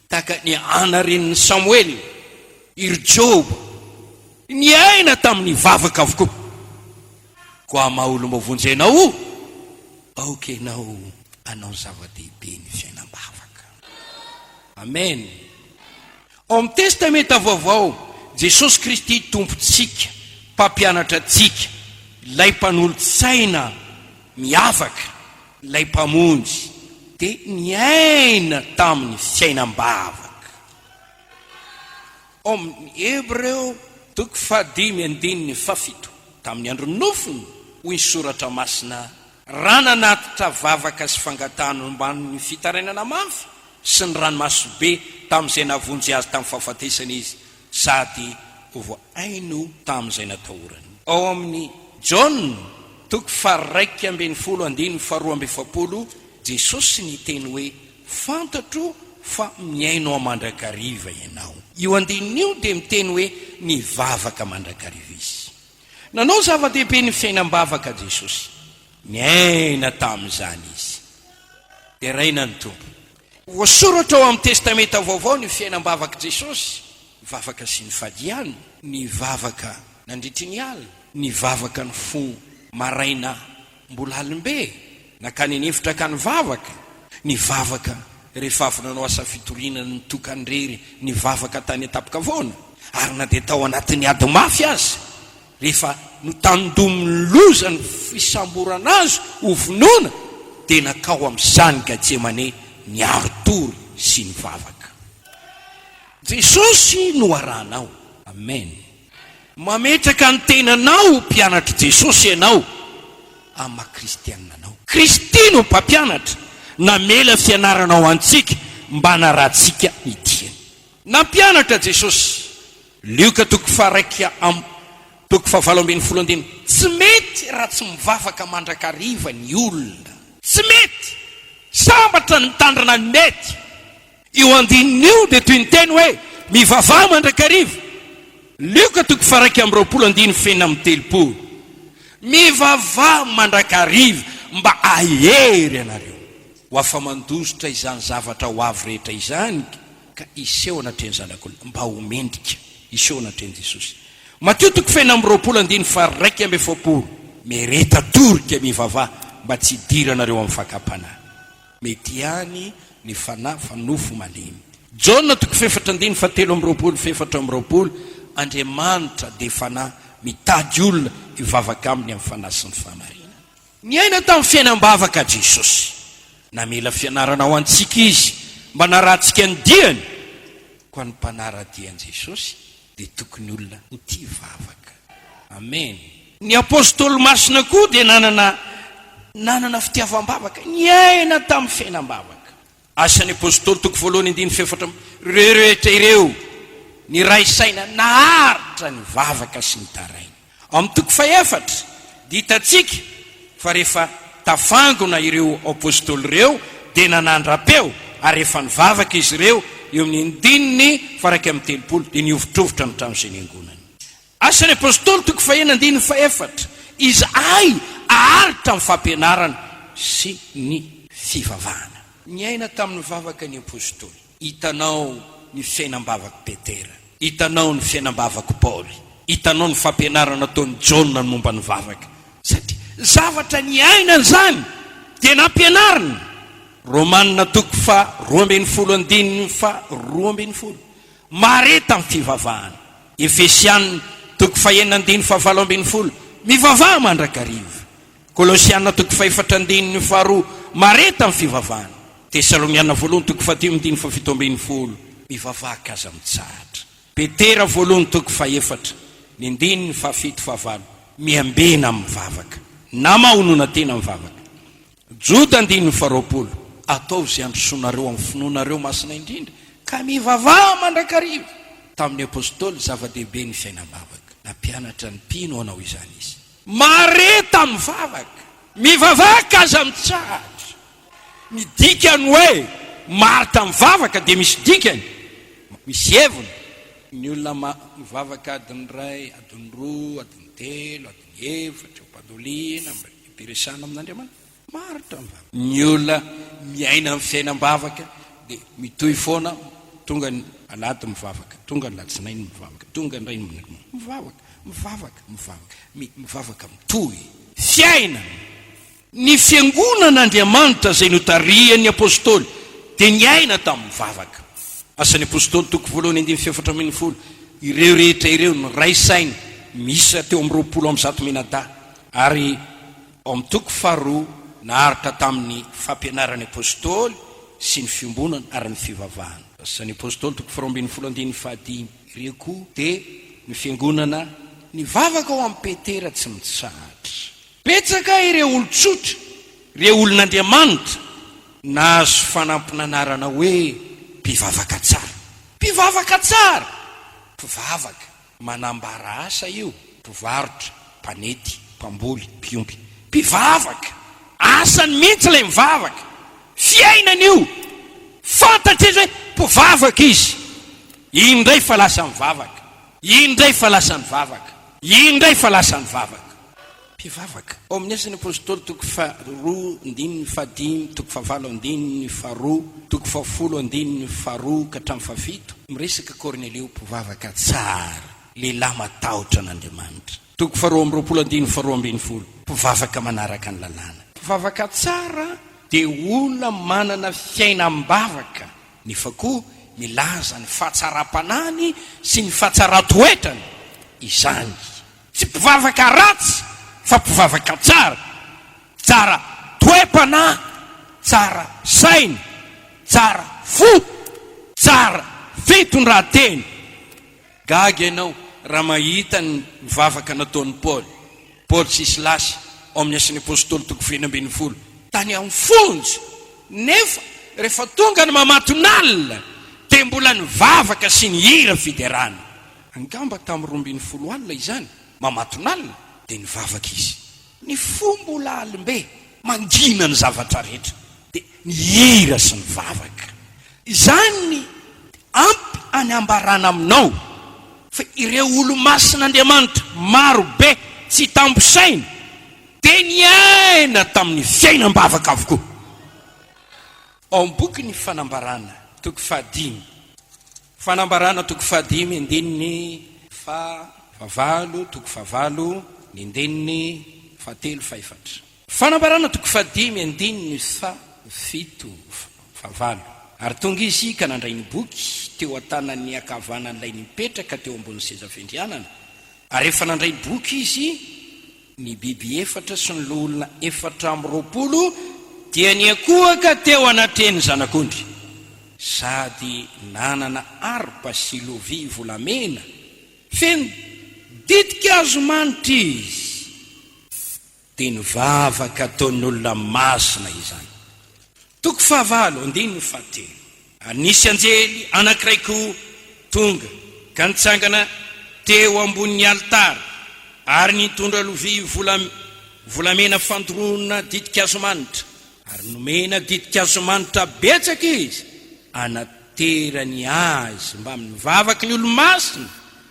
tahaka an'i Hana renin'i Samoela, i ry Joba, niaina tamin'ny vavaka avokoa. Koa maha olom-boavonjy anao. Aoka ianao hanao zava-dehibe ny fiainam-bavaka. Amen. Ao amin'ny Testamenta Vaovao, Jesosy Kristy Tompontsika, Mpampianatra antsika, Ilay Mpanolo-tsaina miavaka, Ilay Mpamonjy, dia niaina tamin'ny fiainam-bavaka. Ao amin'ny Hebreo toko fahadimy andininy fahafito, Tamin'ny andron'ny nofony, hoy ny Soratra Masina, raha nanatitra vavaka sy fangatahana nomban'ny fitarainana mafy sy ny ranomaso be tamin'izay nahavonjy azy tamin'ny fahafatesana izy, sady ho voahaino tamin'izay natahorany. Ao amin'ny Jaona toko faha-11 andininy faha-42, Jesosy niteny hoe, Fantatro fa mihaino ahy mandrakariva ianao. Io andininy io dia miteny hoe nivavaka mandrakariva izy. Nanao zava-dehibe ny fiainam-bavaka Jesosy. Niaina tamin'izany izy. Deraina ny Tompo. Voasoratra ao amin'ny Testamenta Vaovao ny fiainam-bavak'i Jesosy, nivavaka sy nifady ihany, nivavaka nandritry ny alina, nivavaka nifoha maraina Mbola alim-be, nankany an'efitra ka nivavaka, nivavaka rehefa avy nanao asa fitoriana nitokan-drery, nivavaka tany an-tampon-kavoana, ary na dia tao anatin'ny ady mafy aza, rehefa notandomin'ny loza ny fisamborana azy ho vonoina, dia nankao amin'ny sahan'i Gatsemane niari-tory sy nivavaka. Jesosy no arahanao. Amen. Mametraka ny tenanao ho mpianatr'i Jesosy ianao amin'ny maha kristianina anao. Kristy no Mpampianatra, namela fianarana ho antsika mba hanarahantsika ny diany. Nampianatra Jesosy. Lioka toko faha-iraika amby toko fahavalo ambinifolo andininy Tsy mety raha tsy mivavaka mandrakariva ny olona. Tsy mety! Sambatra ny mitandrina ny mety. Io andininy io dia toy ny teny hoe, Mivavaha mandrakariva. Lioka toko faha-21 andininy faha-36. Mivavaha mandrakariva mba hahery anareo. Ho afa-mandositra izany zavatra ho avy rehetra izany ka hiseho anatrehan'ny Zanak'olona, mba ho mendrika hiseho anatrehan'i Jesosy. Matio toko faha-26 andininy faha-41. Miareta torika mivavaha mba tsy hidiranareo amin'ny fakam-panahy. Mety ihany ny fanahy fa nofo malemy. Jaona toko fahefatra andininy fahatelo amby roapolo 24, Andriamanitra dia fanahy, mitady olona hivavaka aminy amin'ny fanahy sy ny fahamarinana. Niaina tamin'ny fiainam-bavaka Jesosy. Namela fianarana ho antsika Izy mba hanarahantsika ny diany. Koa ny mpanara-dia an'i Jesosy dia tokony olona ho tia vavaka. Amen. Ny Apostoly masina koa dia nanana nanana fitiavam-bavaka, niaina tamin'ny fiainam-bavaka. Asan'ny Apostoly toko voalohany andininy fahefatra amby ireo rehetra ireo niray saina naharitra nivavaka sy nitaraina. Ao amin'ny toko fahefatra dia hitantsika fa rehefa tafangona ireo Apostoly ireo dia nanandra-peo ary rehefa nivavaka izy ireo eo amin'ny andininy faha-31 dia nihovitrovitra ny trano izay niangonany. Asan'ny Apostoly toko fahenina andininy fahefatra Izahay haharitra amin'ny fampianarana sy ny fivavahana. Niaina tamin'ny vavaka ny Apostoly. Hitanao ny fiainam-bavak'i Petera. Hitanao ny fiainam-bavak'i Paoly. Hitanao ny fampianarana nataon'i Jaona ny momba ny vavaka. Satria zavatra niainany izany dia nampianariny. Romana toko faha 12 andininy faha 12. Mahareta amin'ny fivavahana. Efesiana toko fahenina andininy faha 18. Mivavaha mandrakariva. Kolosiana toko fahefatra andininy faharoa, Mahareta amin'ny fivavahana. Tesaloniana voalohany toko fahadimy andininy faha-17, Mivavaha ka aza mitsahatra. Petera voalohany toko fahefatra, ny andininy fahafito fahavalo, Miambena amin'ny vavaka. Na mahonona tena amin'ny vavaka. Joda andininy faha-20, Ataovy izay handrosoanareo amin'ny finoanareo masina indrindra, ka mivavaha mandrakariva. Tamin'ny Apostoly, zava-dehibe ny fiainam-bavaka. Nampianatra ny mpino hanao izany izy. Mahareta mivavaka. Mivavaka aza mitsahatra. Ny dikany hoe maharitra mivavaka dia misy dikany, misy heviny. Ny olona mivavaka adiny iray, adiny roa, adiny telo, adiny efatra eo am-pandoliana, am-piresahana amin'Andriamanitra. Maharitra mivavaka. Ny olona miaina amin'ny fiainam-bavaka dia mitohy foana, tonga ny alahady mivavaka, tonga ny alatsinainy mivavaka, tonga indray ny mivavaka, mivavaka, mivavaka, mivavaka mitohy. Fiainana! Ny Fiangonan'Andriamanitra izay notarihan'ny Apostoly dia niaina tamin'ny vavaka. Asan'ny Apostoly toko voalohany andininy faha-14, Ireo rehetra ireo niray saina, miisa teo amin'ny 120 mianadahy, ary ao amin'ny toko faharoa naharitra tamin'ny fampianaran'ny Apostoly sy ny fiombonana ary ny fivavahana. Asan'ny Apostoly toko faharoa ambin'ny folo andininy fahadimy, Ireo koa dia ny Fiangonana nivavaka ao amin'i Petera tsy mitsahatra. Betsaka ireo olon-tsotra, ireo olon'Andriamanitra, nahazo fanampin'anarana hoe mpivavaka tsara. Mpivavaka tsara! Mpivavaka, manambara asa io, mpivarotra, mpanety, mpamboly, mpiompy. Mpivavaka! Asany mihitsy ilay mivavaka. Fiainany io! Fantatra izy hoe mpivavaka izy. Iny indray fa lasa mivavaka. Iny indray fa lasa nivavaka. Iny indray fa lasa nivavaka. Mpivavaka. Ao amin'ny Asan'ny Apostoly toko faharoa andininy fahadimy, toko fahavalo andininy faharoa, toko fahafolo andininy faharoa ka hatramin'ny fahafito, miresaka Kornelio mpivavaka tsara, lehilahy matahotra an'Andriamanitra. Toko faharoa amby roapolo andininy faharoa ambin'ny folo, mpivavaka manaraka ny lalàna. Mpivavaka tsara dia olona manana fiainam-bavaka nefa koa milaza ny fahatsaram-panahiny sy ny fahatsaran-toetrany izany. Tsy mpivavaka ratsy fa mpivavaka tsara, tsara toe-panahy, tsara saina, tsara fo, tsara fitondran-tena. Gaga ianao raha mahita ny vavaka nataon'i Paoly, Paoly sy Silasy, ao amin'ny Asan'ny Apostoly toko fahenina ambin'ny folo, tany amin'ny fonja, nefa rehefa tonga ny mamatonalina dia mbola nivavaka sy nihira fiderana. Angamba tamin'ny 12 alina izany, mamatonalina, dia nivavaka izy. Ny fo mbola alim-be, mangina ny zavatra rehetra, dia nihira sy nivavaka. Izany ampy anambarana aminao fa ireo olo-masin'Andriamanitra maro be tsy tambo saina dia niaina tamin'ny fiainam-bavaka avokoa. Ao amin'ny bokin'ny Fanambarana, toko fahadimy, Fanambarana toko fahadimy andininy fahavalo, toko fahavalo ny andininy fahatelo fahefatra. Fanambarana toko fahadimy andininy fahafito fahavalo. Ary tonga izy ka nandray ny boky teo an-tanan'ny ankavanan'ilay nipetraka teo ambonin'ny seza fiandrianana. Ary rehefa nandray boky izy, Ny biby efatra sy ny loholona 24 dia niankohoka teo anatrehan'ny Zanak'ondry, sady nanana harpa sy lovia volamena feno ditin-kazo manitra izy. Dia nivavaka ataon'ny olona masina izany. Toko fahavalo, andininy fahatelo. Ary nisy anjely anankiray koa tonga ka nitsangana teo ambonin'ny alitara, ary nitondra lovia vola volamena fandoroana ditin-kazo manitra, ary nomena ditin-kazo manitra betsaka izy hanaterany azy mbamin'ny vavaky ny olo-masina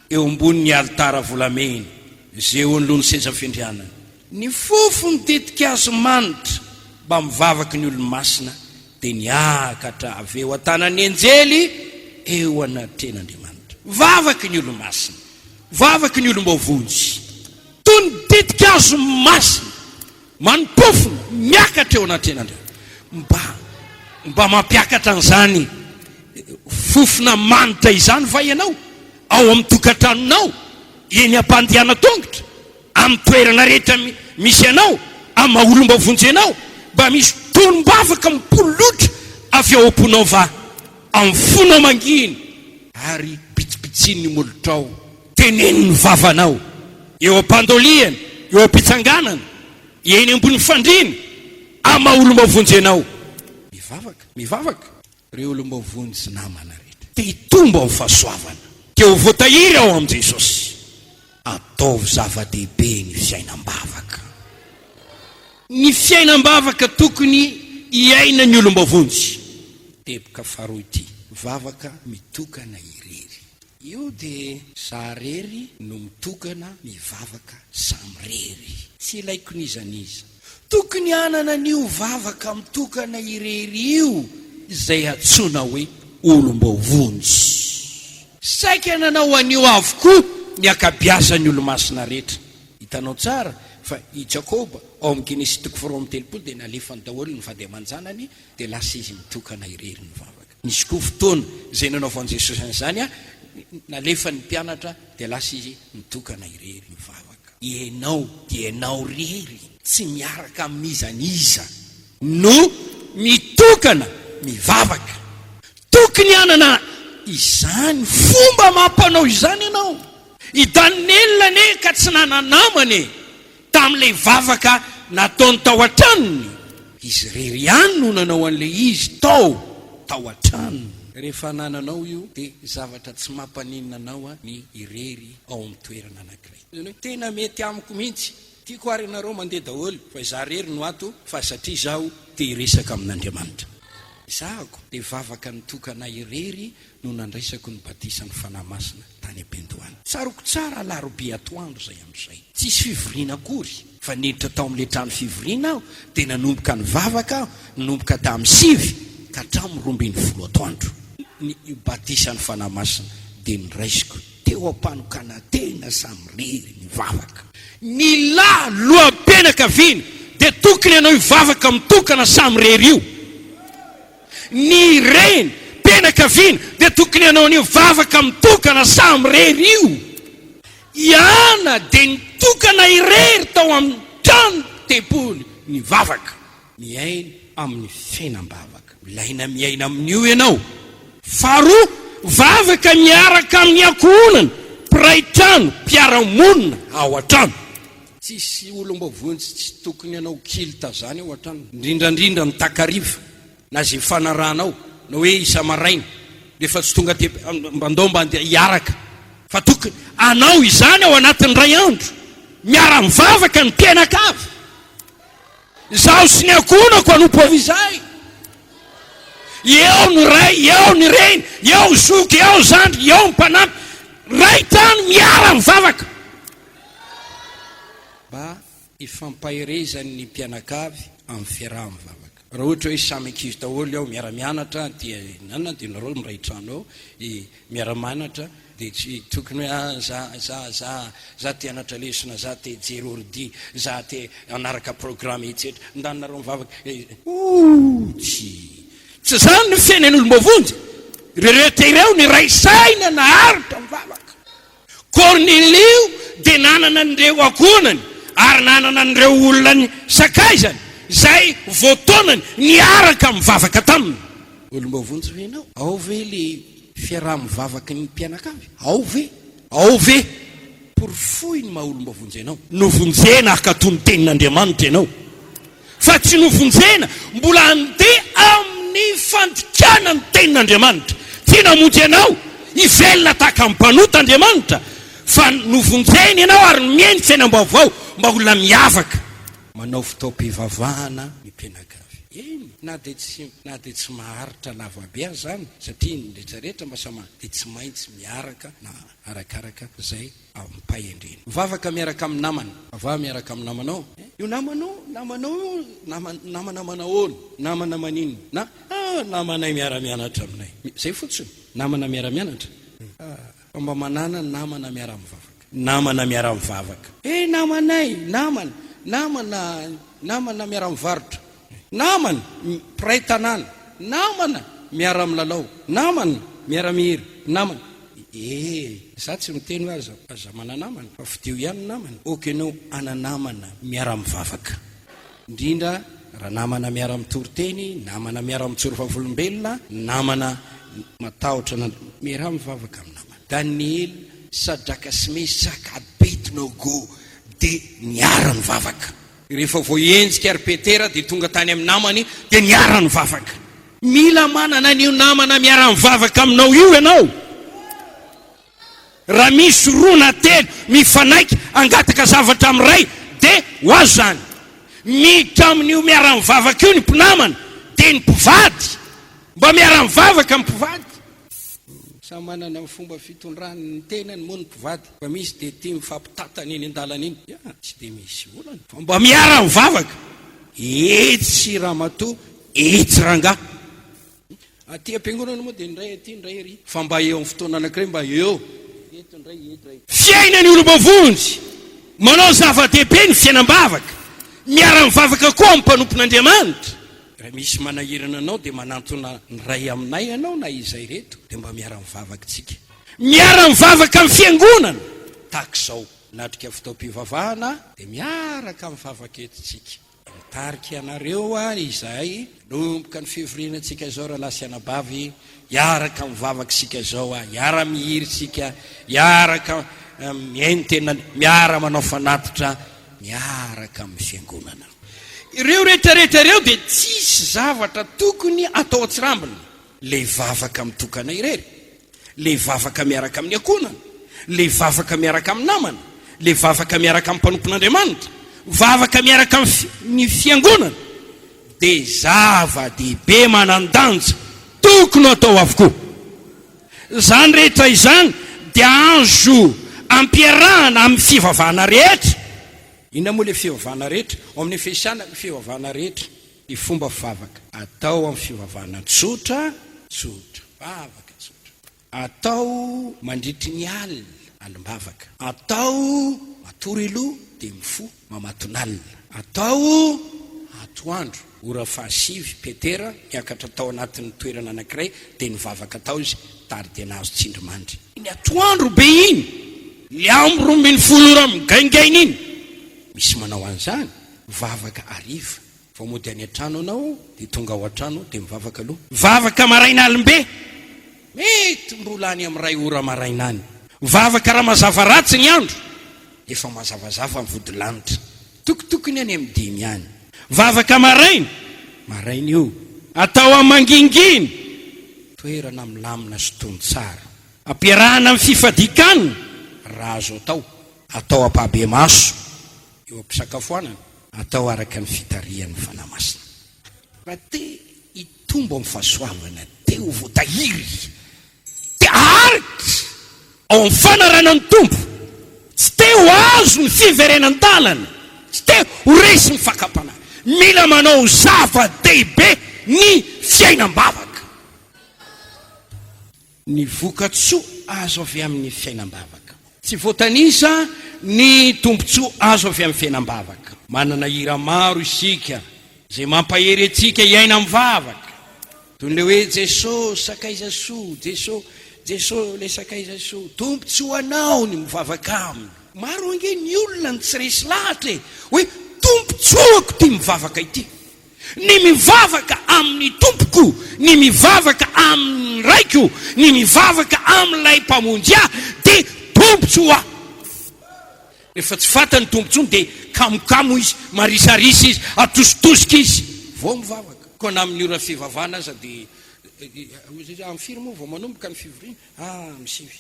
eo ambonin'ny alitara volamena izay eo anoloan'ny seza fiandrianana. Ny fofon'ny ditin-kazo manitra mbamin'ny vavaky ny olo-masina dia niakatra avy eo an-tanan'ny anjely eo anatrehan'Andriamanitra. Vavaky ny olo-masina, vavaky ny olom-boavonjy, toy ny ditin-kazo masina, manimpofona, miakatra eo anatrehan'Andriamanitra. Mba, mba mampiakatra an'izany fofona manitra izany va ianao ao amin'ny tokantranonao, eny am-pandehanan-tongotra? Amin'ny toerana rehetra misy anao, amin'ny maha olom-boavonjy anao, mba misy tonom-bavaka mipololotra avy ao am-ponao va? Amin'ny fonao mangina, ary bitsibitsino ny molotrao, teneno ny vavanao, eo am-pandoliana, eo am-pitsanganana, eny ambony fandriana, amin'ny maha olom-boavonjy anao. Mivavaka, mivavaka, ry olom-boavonjy namana rehetra. Te hitombo amin'ny fahasoavana, te ho voatahiry ao amin'i Jesosy. Ataovy zava-dehibe ny fiainam-bavaka. Ny fiainam-bavaka tokony hiainan'ny olom-boavonjy. Teboka faharoa ity, vavaka mitokana irery. Io dia za rery no mitokana mivavaka samirery. Tsy ilaiko n'iza n'iza. Tokony hanana an'io vavaka mitokana irery io izay antsoina hoe olom-boavonjy. Saika nanao an'io avokoa ny ankabiazan'ny olomasina rehetra. Hitanao tsara. Fa i Jakoba, ao amin'ny Genesisy toko faharoa amby telopolo dia nalefany daholo ny vady aman-janany dia lasa izy nitokana irery nivavaka. Nisy koa fotoana izay nanaovan'i Jesosy an'izany, nalefany ny mpianatra dia lasa izy nitokana irery nivavaka. Ianao dia ianao irery, tsy miaraka amin'iza n'iza no mitokana mivavaka. Tokony hanana izany fomba amam-panao izany ianao. I Daniela anie ka tsy nana-namana e! Tamin'ilay vavaka nataony tao an-tranony. Izy irery ihany no nanao an'ilay izy tao tao an-tranony. Rehefa anananao io dia zavatra tsy mampaninona anao ny irery ao amin'ny toerana anankiray. Izany hoe tena mety amiko mihitsy. Tiako ary ianareo mandeha daholo fa izaho irery no ato fa satria izaho te hiresaka amin'Andriamanitra. Ezahako dia vavaka nitokana irery no nandraisako ny batisan'ny Fanahy Masina tany am-piandohana. Tsaroako tsara alarobia atoandro izay andro izay. Tsisy fivoriana akory fa niditra tao amin'ilay trano fivoriana aho dia nanomboka nivavaka aho nanomboka tamin'ny sivy ka hatramin'ny 12 atoandro. Ny batisan'ny Fanahy Masina dia noraisiko teo am-panokanan-tena samirery nivavaka. Ny lahy loham-pianakaviana dia tokony hanao io vavaka mitokana samirery io. Ny reny mpianakaviana dia tokony hanao an'io vavaka mitokana samirery io. I Ana dia nitokana irery tao amin'ny trano tempoly nivavaka. Miaina amin'ny fiainam-bavaka. Ilaina miaina amin'io ianao. Faharoa, vavaka miaraka amin'ny ankohonana, mpiray trano, mpiara-monina ao an-trano. Tsisy olom-boavonjy tsy tokony hanao culte zany ao an-trano, indrindra indrindra ny takariva na ze ifanarahanao na hoe isa-maraina rehefa tsy tonga aty mba ndao mba andeha hiaraka fa tokony hanao izany ao anatin'ny iray andro, miara-mivavaka ny mpianakavy. Izaho sy ny ankohonako hanompo avy izay. Eo ny ray, eo ny reny, eo zoky, eo zandry, eo ny mpanampy. Ray trano miara-mivavaka. Mba hifampaherezan'ny mpianakavy amin'ny fiaraha-mivavaka. Raha ohatra hoe samy ankizy daholo ao miara-mianatra dia inona dia nareo miray trano ao miara-manatra dia tsy tokony hoe ah za za za za te hanatra lesona za te hijery ordi za te hanaraka programme etsetra ndany nareo mivavaka ooh tsy tsy zany ny fiainan'olom-boavonjy ireo rehetra ireo niray saina naharitra mivavaka. Kornelio dia nanana an'ireo ankohonany ary nanana an'ireo olona sakaizany izay voataonany niaraka mivavaka taminy. Olom-boavonjy ve ianao? Ao ve ilay fiaraha-mivavaky ny mpianakavy? Ao ve? Ao ve? Porofoy ny maha-olom-boavonjy anao. Novonjena hankatò ny tenin'Andriamanitra ianao. Fa tsy novonjena mbola handeha amin'ny fandikana ny tenin'Andriamanitra. Tsy namonjy anao hivelona tahaka ny mpanota Andriamanitra, fa novonjeny ianao ary nomeny fiainam-baovao mba olona miavaka. Manao fotoam-pivavahana ny mpianakavy. Eny, na dia tsy na dia tsy maharitra lavabe aza izany, satria ny rehetrarehetra mba samy dia tsy maintsy miaraka na arakaraka izay Amim-pahendrena. Mivavaka miaraka amin'ny namana. Vavaha miaraka amin'ny namanao. Io namanao, namanao io, nama, namana manahoana? Namana maninona? Na, ah, namanay miara-mianatra aminay. Izay fotsiny. Namana miara-mianatra. Ah, fa mba manàna namana miara-mivavaka. Namana miara-mivavaka. Eh, namanay, namana, namana, namana miara-mivarotra. Namana, mpiray tanàna. Namana, miara-milalao. Namana, miara-mihira. Namana. Ee, za tsy miteny hoe aza aza mananamana fa fidio ihany ny namana, ok enao ananamana miara mivavaka, indrindra raha namana miara mitory teny, namana miara mijoro vavolombelona, namana matahotra an'Andriamanitra, miaraha mivavaka amin'ny namana. Daniela, Sadraka sy Mesaka, Abednego dia niara nivavaka. Rehefa voahenjika ry Petera dia tonga tany amin'ny namany dia niara nivavaka. Mila manana an'io namana miara-mivavaka aminao io ianao. Raha misy roa na telo mifanaiky hangataka zavatra amin'ny Ray dia ho azo izany. Miditra amin'io miara-mivavaka io ny mpinamana dia ny mpivady. Mba miara-mivavaka ny mpivady. Samy manana ny fomba fitondrany ny tenany moa ny mpivady fa misy dia tia mifampitatana eny an-dalana eny. Ya, tsy dia misy olana fa mba miara-mivavaka. Etsy ramatoa, etsy rangahy. Aty am-piangonana moa dia indray aty, indray ery. Fa mba eo amin'ny fotoana anankiray mba eo. Eto indray, eto indray. Fiainan'ny olom-boavonjy. Manao zava-dehibe ny fiainam-bavaka. Miara-mivavaka koa amin'ny mpanompon'Andriamanitra. Raha misy manahirana anao dia manantona ny iray aminay ianao na izay ireto dia mba miara-mivavaka isika. Miara-mivavaka amin'ny fiangonana tahaka izao. Manatrika fotoam-pivavahana dia miaraka mivavaka eto isika. Mitarika anareo ary izahay hanomboka ny fivoriana antsika izao rahalahy sy anabavy, hiaraka mivavaka isika izao a, hiara mihira isika, hiaraka mihaino tena, miara manao fanatitra miaraka amin'ny fiangonana. Ireo rehetra rehetra ireo dia tsisy zavatra tokony atao an-tsirambina, le vavaka mitokana irery. Le vavaka miaraka amin'ny ankohonana, le vavaka miaraka amin'ny namana, le vavaka miaraka amin'ny mpanompon'Andriamanitra, vavaka miaraka amin'ny fiangonana dia zava-dehibe manan-danja tokony hatao avokoa. Izany rehetra izany dia azo ampiarahana amin'ny fivavahana rehetra. Inona moa le fivavahana rehetra? Ao amin'ny Efesiana, fivavahana rehetra. Ny fomba fivavaka atao amin'ny fivavahana tsotra, tsotra, vavaka tsotra. Atao mandritry ny alina, alim-bavaka. Atao matory aloha dia mifoha mamatonalina. Atao atoandro, ora fahasivy, Petera niakatra tao anatin'ny toerana anankiray dia nivavaka tao izy tary dia nahazo tsindrimandry. Iny atoandro be iny, le amby 12 ora migaingaina iny, misy manao an'izany, vavaka hariva. Vao mody any an-trano anao dia tonga ao an-trano dia mivavaka aloha. Vavaka maraina alim-be, mety mbola any amin'ny iray ora maraina any. Vavaka raha mazava ratsy ny andro, efa mazavazava ny vodilanitra, tokotokony any amin'ny dimy any. Vavaka maraina, maraina io, atao amin'ny mangingina, toerana milamina sy tony tsara. Ampiarahana amin'ny fifadian-kanina raha azo atao, atao ampahibemaso. Eo am-pisakafoanana, atao araka ny fitarihan'ny Fanahy Masina. Raha te hitombo amin'ny fahasoavana, te ho voatahiry, te haharitra ao amin'ny fanarahana ny Tompo, tsy te ho azo ny fiverenan-dalana, tsy te ho resin'ny fakam-panahy, mila manao zava-dehibe ny fiainam-bavaka. Ny vokatsoa azo avy amin'ny fiainam-bavaka. Tsy voatanisa ny tombontsoa azo avy amin'ny fiainam-bavaka. Manana hira maro isika izay mampahery antsika hiaina amin'ny vavaka. Toy ny hoe Jeso sakaiza soa, Jeso, Jeso ilay sakaiza soa. Tombontsoa anao ny mivavaka aminy. Maro ange ny olona no tsy resy lahatra e, hoe tombontsoako ity mivavaka ity. Ny mivavaka amin'ny Tompoko, ny mivavaka amin'ny Raiko, ny mivavaka amin'ilay Mpamonjy ahy dia tombontsoa ho ahy. Rehefa tsy fantany ny tombontsoany dia kamokamo izy, marisarisa izy, atositosika izy vao mivavaka. Koa na amin'ny ora fivavahana aza dia amin'ny firy moa vao manomboka ny fivoriana? Ah, amin'ny sivy.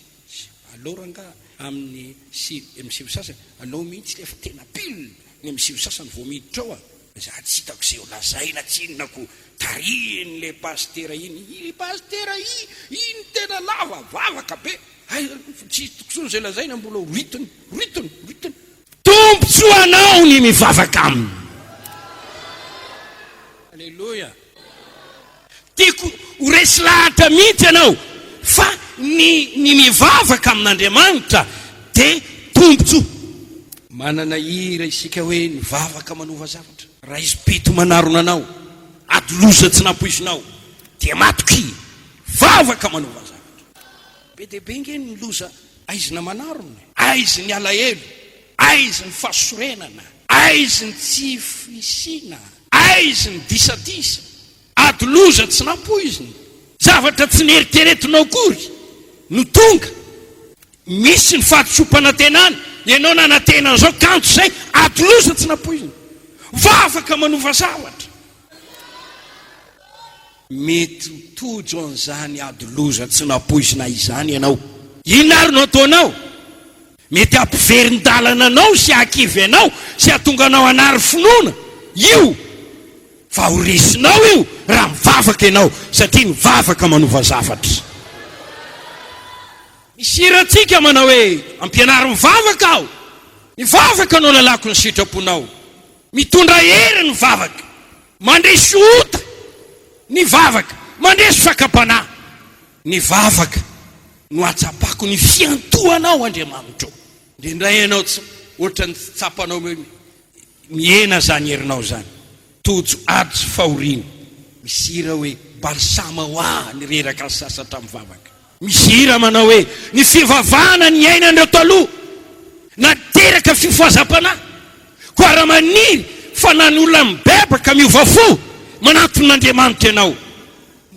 Aleo rangaha amin'ny sivy, amin'ny sivy sasany. Aleo mihitsy ilay fa tena pile ny amin'ny sivy sasany vao miditra ao a. Za tsy hitako izay ho lazaina tsinona ko tarihiny le pasitera iny, i pasitera i iny tena lava vavaka be, hay tsy hitako tsony izay lazaina mbola horitiny, horitiny, horitiny. Tombontsoa anao ny mivavaka aminy. Aleloia. Tiako ho resy lahatra mihitsy ianao fa ny ny mivavaka amin'Andriamanitra dia tombontsoa. Manana hira isika hoe ny vavaka manova zavatra. Raisim-pito manarona anao, ady loza tsy nampoizinao, dia matokia, vavaka manova zavatra. Be dia be ange ny loza aizina manarona e. Aiza ny alahelo, aiza ny fahasorenana, aiza ny tsy fisiana, aiza ny disadisa. Ady loza tsy nampoizina, zavatra tsy neritreretinao akory no tonga. Misy ny fahadisoam-panantenana, ianao nanantena an'izao kanjo izay, ady loza tsy nampoizina. Vavaka manova zavatra. Mety ho tojo an'izany ady loza tsy nampoizina izany ianao. Inona ary no ataonao? Mety hampiverin-dalana anao sy hahakivy anao sy hahatonga anao hanary finoana io. Fa ho resinao io raha mivavaka ianao satria ny vavaka manova zavatra. Misy hirantsika manao hoe ampianaro mivavaka aho, ny vavaka no alalako ny sitraponao. Mitondra hery ny vavaka, mandresy ota ny vavaka, mandresy fakam-panahy ny vavaka no ahatsapako ny fiantohanao Andriamanitro. Indraindray ianao tsy. ohatran'ny tsy tsapanao hoe mihena izany herinao izany. Tojo ady sy fahoriana. Misy hira hoe balsama ho ahy ny reraka ny sasatra mivavaka. Misy hira manao hoe ny fivavahana niainan'ireo taloha nateraka fifohazam-panahy. Koa raha maniry fa na ny olona mibebaka miova fo manatona an'Andriamanitra ianao.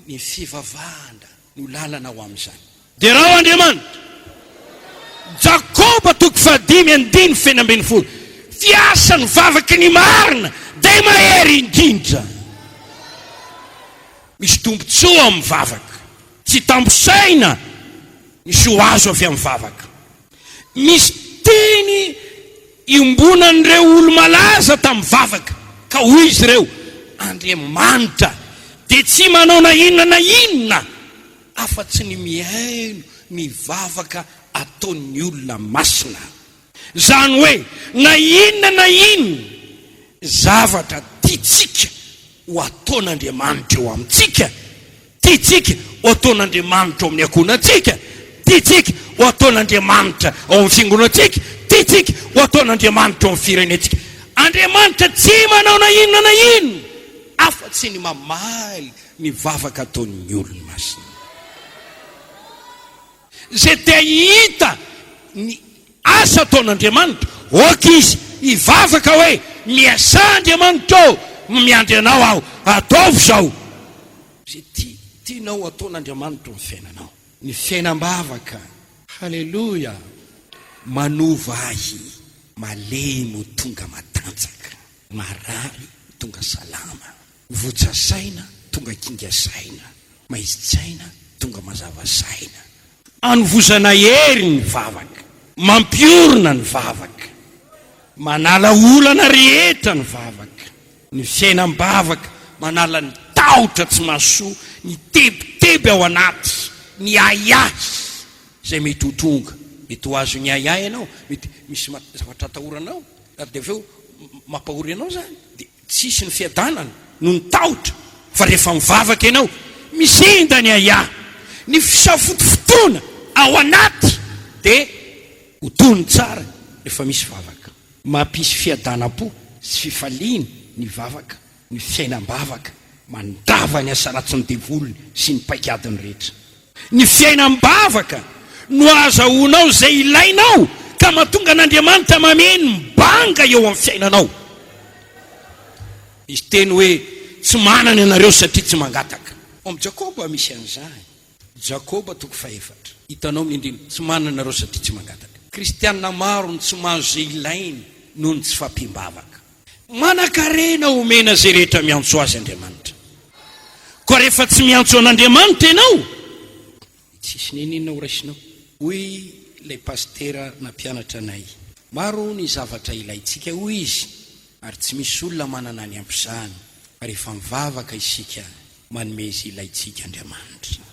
Ny fivavahana no lalana ho amin'izany. Derao Andriamanitra. Jakoba toko fahadimy andininy feno 16 Fiasan'ny vavaky ny marina dia mahery indrindra. Misy tombontsoa amin'ny vavaka. Tsy tambo saina ny soa azo avy amin'ny vavaka. Misy teny iombonan'ireo olo-malaza tamin'ny vavaka, ka hoy izy ireo, Andriamanitra dia tsy manao na inona na inona afa-tsy ny mihaino ny vavaka ataon'ny olona masina. Izany hoe, na inona na inona zavatra tiantsika ho ataon'Andriamanitra eo amintsika, tiantsika ho ataon'Andriamanitra ao amin'ny ankohonantsika, tiantsika ho ataon'Andriamanitra ao amin'ny fiangonantsika, tiantsika ho ataon'Andriamanitra ao amin'ny firenentsika. Andriamanitra tsy manao na inona na inona afa-tsy ny mamaly ny vavaka ataon'ny olony masina. Izay te hahita ny asa ataon'Andriamanitra, aoka izy hivavaka hoe, Miasà Andriamanitra ô, miandry Anao aho, ataovy izao. Izay tia, tianao ataon'Andriamanitra ao amin'ny fiainanao. Ny fiainam-bavaka, haleloia, manova ahy malemy ho tonga matanjaka, marary ho tonga salama. Votsa saina tonga kinga saina, maizin-tsaina tonga mazava saina. Anovozana hery ny vavaka, mampiorina ny vavaka, manala olana rehetra ny vavaka, ny fiainam-bavaka manala ny tahotra tsy mahasoa, ny tebiteby ao anaty, ny ahiahy izay mety ho tonga. Mety ho azon'ny ahiahy ianao, mety misy zavatra atahoranao ary dia avy eo mampahory anao izany dia. Tsisy ny fiadanana noho ny tahotra fa rehefa mivavaka ianao misinda ny ahiahy, ny fisafotofotoana ao anaty dia ho tony tsara rehefa misy vavaka. Mampisy fiadanam-po sy fifaliana ny vavaka, ny fiainam-bavaka mandrava ny asa ratsin'ny devoly sy ny paik'adiny rehetra. Ny fiainam-bavaka no ahazahoanao izay ilainao ka mahatonga an'Andriamanitra mameno ny banga eo amin'ny fiainanao. Misy teny hoe tsy manana ianareo satria tsy mangataka. Ao amin'i Jakoba misy an'izany. Jakoba toko fahefatra. Hitanao amin'ny andininy, tsy manana ianareo satria tsy mangataka. Kristiana maro no tsy mahazo izay ilainy noho ny tsy fahampiam-bavaka. Manan-karena omena izay rehetra miantso Azy Andriamanitra. Koa rehefa tsy miantso an'Andriamanitra ianao, dia tsisy n'inon'inona ho raisinao. Hoy ilay pasitera nampianatra anay, Maro ny zavatra ilaintsika, hoy izy, ary tsy misy olona manana ny ampy izany, fa rehefa mivavaka isika, manome izay ilaintsika Andriamanitra.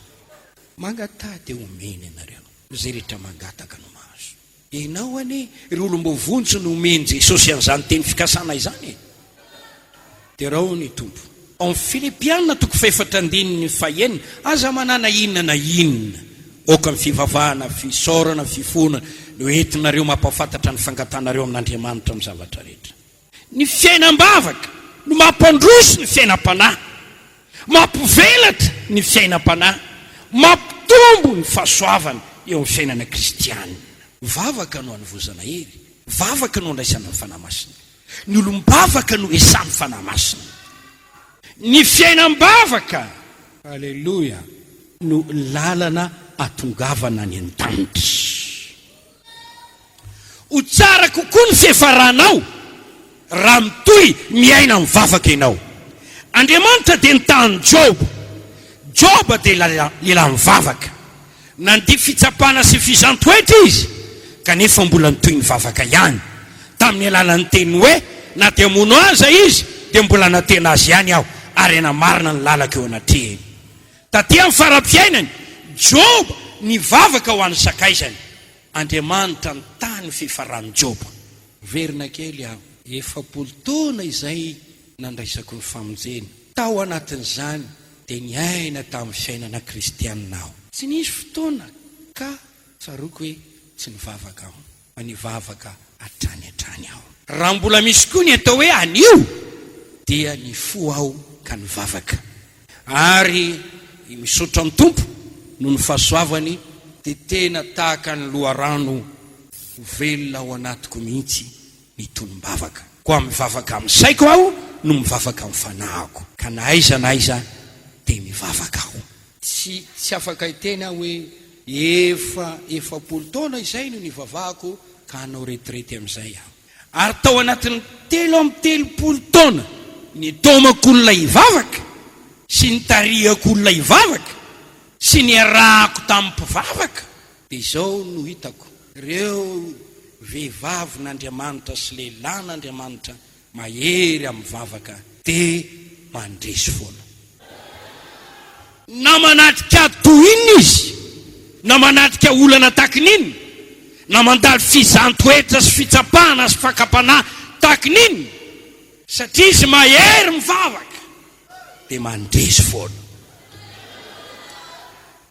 Mangataha dia omeny ianareo. Izay rehetra mangataka no mahazo. Ianao anie ry olom-boavonjy no omen'i Jesosy an'izany teny fikasana izany e! Derao ny Tompo. Ao amin'ny Filipiana toko fahefatra andininy fahenina, Aza manana inona na inona, aoka ny fivavahana, fisaorana, fifonana no entinareo mampahafantatra ny fangatanareo amin'Andriamanitra amin'ny zavatra rehetra. Ny fiainam-bavaka no mampandroso ny fiainam-panahy, mampivelatra ny fiainam-panahy, mampitombo ny fahasoavana eo amin'ny fiainana kristiana. Vavaka no anovozana hery, vavaka no andraisana ny Fanahy Masina. Ny olom-bavaka no esan'ny Fanahy Masina. Ny fiainam-bavaka, Aleloia, no lalana atongavana any an-danitra. Ho tsara kokoa ny fiafaranao raha mitohy miaina mivavaka ianao. Andriamanitra dia nitaha an'i Joba. Joba dia lehilahy mivavaka. Nandia fitsapana sy fizan-toetra izy, kanefa mbola nitohy nivavaka ihany. Tamin'ny alalan'ny teny hoe, Na dia hamono ahy aza izy, dia mbola hanantena azy ihany aho, ary hanamarina ny lalako eo anatrehiny. Taty amin'ny faram-piainany, Joba nivavaka ho an'ny sakaizany. Andriamanitra nitahy ny fifaran'i Joba. Miverina kely aho, 40 taona izay nandraisako ny famonjena. Tao anatin'izany dia niaina tamin'ny fiainana kristianina aho. Tsy nisy fotoana ka tsaroako hoe tsy nivavaka aho, fa nivavaka. hatrany hatrany aho. Raha mbola misy koa ny atao hoe anio dia nifoha aho ka nivavaka. Ary misaotra ny Tompo noho ny fahasoavany dia tena tahaka ny loharano velona ao anatiko mihitsy ny tonom-bavaka. Koa mivavaka amin'ny saiko aho no mivavaka amin'ny fanahiko. Ka na aiza na aiza dia mivavaka aho. Tsy tsy afaka hiteny aho hoe efa 40 taona izay no nivavahako ka hanao retraite amin'izay aho. Ary tao anatin'ny 33 taona nitaomako olona hivavaka sy nitarihako olona hivavaka sy niarahako tamin'ny mpivavaka dia izao no hitako, ireo vehivavin'Andriamanitra sy lehilahin'Andriamanitra Mahery amin'ny vavaka dia mandresy foana. Na manatrika ady toy inona izy, na manatrika olana tahaky ny inona, na mandalo fizahan-toetra sy fitsapana sy fakam-panahy tahaky ny inona, satria izy mahery mivavaka dia mandresy foana.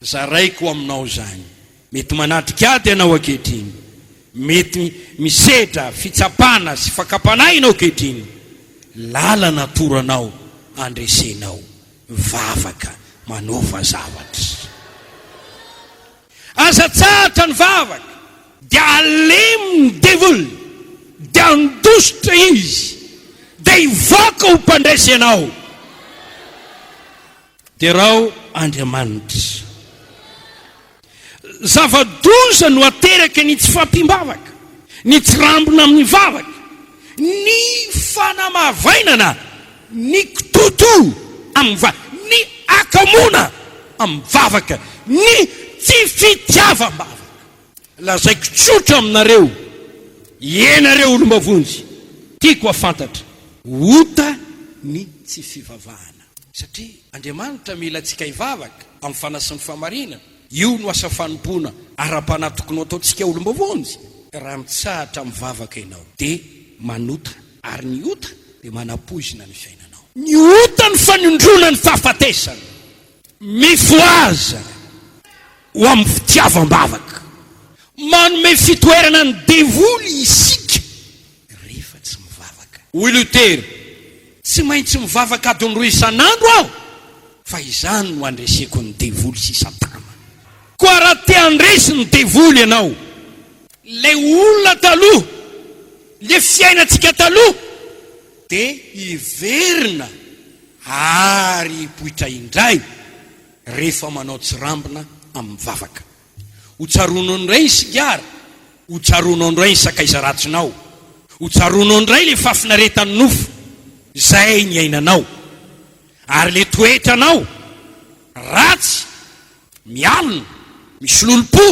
Zaraiko aminao izany. Mety manatrika ady ianao ankehitriny. Mety misedra fitsapana sy fakam-panahy ianao ankehitriny. Lalana atoro anao handresenao. Mivavaka, manova zavatra. Aza atsahatra ny vavaka, dia alemy ny devoly, dia handositra izy, dia hivoaka ho mpandresy ianao. Derao Andriamanitra. Zava-doza no ateraky ny tsy fahampiam-bavaka, ny tsirambina amin'ny vavaka, ny fanamavainana, ny kitotoa amin'ny vavaka, ny hakamoana amin'ny vavaka, ny tsy fitiavam-bavaka. Lazaiko tsotra aminareo, ianareo olom-bavonjy, tiako hafantatra, ota ny tsy fivavahana. Satria Andriamanitra mila antsika hivavaka amin'ny fanahy sy ny fahamarinana. Io no asa fanompoana ara-panahy tokony ho ataontsika olom-bavonjy. Raha mitsahatra mivavaka ianao, dia manota, ary ny ota dia manapoizina ny fiainanao. Ny ota no fanindroana ny fahafatesana. Mifohaza! Ho amin'ny fitiavam-bavaka. Manome fitoerana ny devoly isika rehefa tsy mivavaka. Hoy Lotera, Tsy maintsy mivavaka adiny roa isan'andro aho, fa izany no handreseko ny devoly sy Satana. Koa raha te handresy ny devoly ianao, ilay olona taloha, ilay fiainantsika taloha, dia hiverina ary hipoitra indray. Rehefa manao tsirambina amin'ny vavaka. Ho tsaroanao indray ny sigara, ho tsaroanao indray ny sakaiza ratsinao, ho tsaroanao indray ilay fahafinaretan'ny nofo izay niainanao, ary ilay toetranao ratsy, mialona, misy lolompo,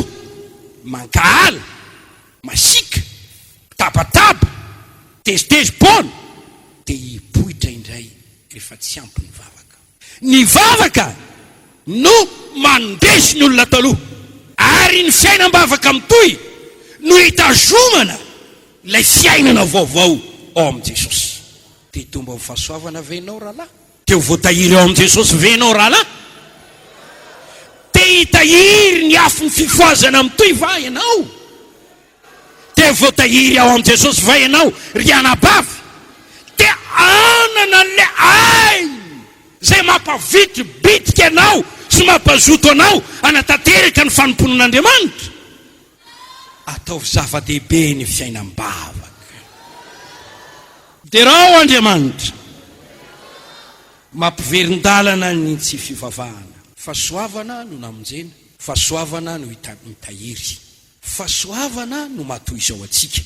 mankahala, masiaka, mitabataba, tezitezi-poana, dia hipoitra indray rehefa tsy ampy ny vavaka. Ny vavaka no mandresy ny olona taloha, ary ny fiainam-bavaka mitohy no hitazomana ilay fiainana vaovao ao amin'i Jesosy. Te hitombo amin'ny fahasoavana ve ianao rahalahy? Te ho voatahiry ao amin'i Jesosy ve ianao rahalahy? Te hitahiry ny afon'ny fifohazana mitohy va ianao? Te voatahiry ao amin'i Jesosy va ianao ry anabavy? Te hanana an'ilay aina izay mampavitribitrika anao sy mampazoto anao hanatanteraka ny fanompoana an'Andriamanitra? Ataovy zava-dehibe ny fiainam-bavaka. Derao Andriamanitra. Mampiverin-dalana ny tsy fivavahana. Fahasoavana no namonjena, fahasoavana no mitahiry. Fahasoavana no maha toy izao antsika.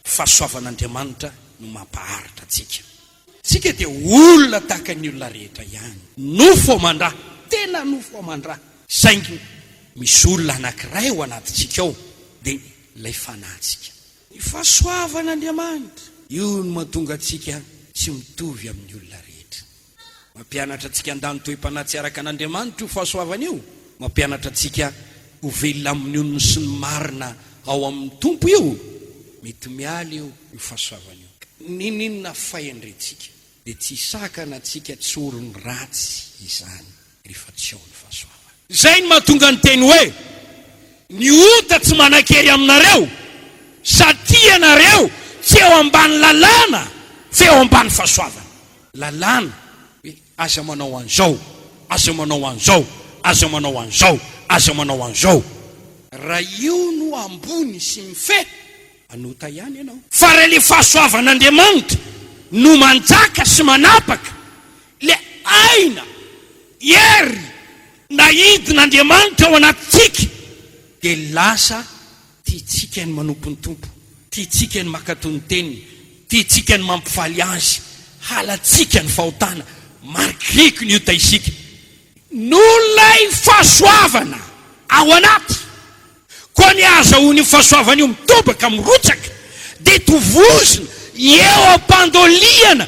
Fahasoavan'Andriamanitra no mampaharitra antsika. Tsika dia olona tahaka ny olona rehetra ihany. Nofo aman-dra, tena nofo aman-dra. Saingy misy olona anankiray ao anatintsika ao, dia ilay fanahintsika. Ny fahasoavan'Andriamanitra, io no mahatonga antsika tsy mitovy amin'ny olona rehetra. Mampianatra antsika handany toe-panahy tsy araka an'Andriamanitra io fahasoavana io. Mampianatra antsika ho velona amin'ny onony sy ny marina ao amin'ny Tompo io. Mety miala io io fahasoavana io. N'inon'inona fahendrentsika dia tsy hisakana antsika tsy ho olon'ny ratsy izany rehefa tsy ao ny fahasoavana. Izay no mahatonga ny teny hoe, Ny ota tsy manan-kery aminareo. Satria ianareo tsy eo ambany lalàna fa eo ambany fahasoavana. Lalàna hoe aza manao an'izao, aza manao an'izao, aza manao an'izao, aza manao an'izao. Raha io no ambony sy mifehy, hanota ihany ianao. Fa raha ilay fahasoavan'Andriamanitra no manjaka sy manapaka, ilay aina, hery naidin'Andriamanitra ao anatintsika, dia lasa Tiantsika ny manompo ny Tompo, tiantsika ny mankatò ny Teniny, tiantsika ny mampifaly Azy, halantsika ny fahotana, marikoriko ny ota isika, noho ilay fahasoavana ao anaty. Koa ny ahazahoana io fahasoavana io mitobaka, mirotsaka, dia tovozina eo am-pandoliana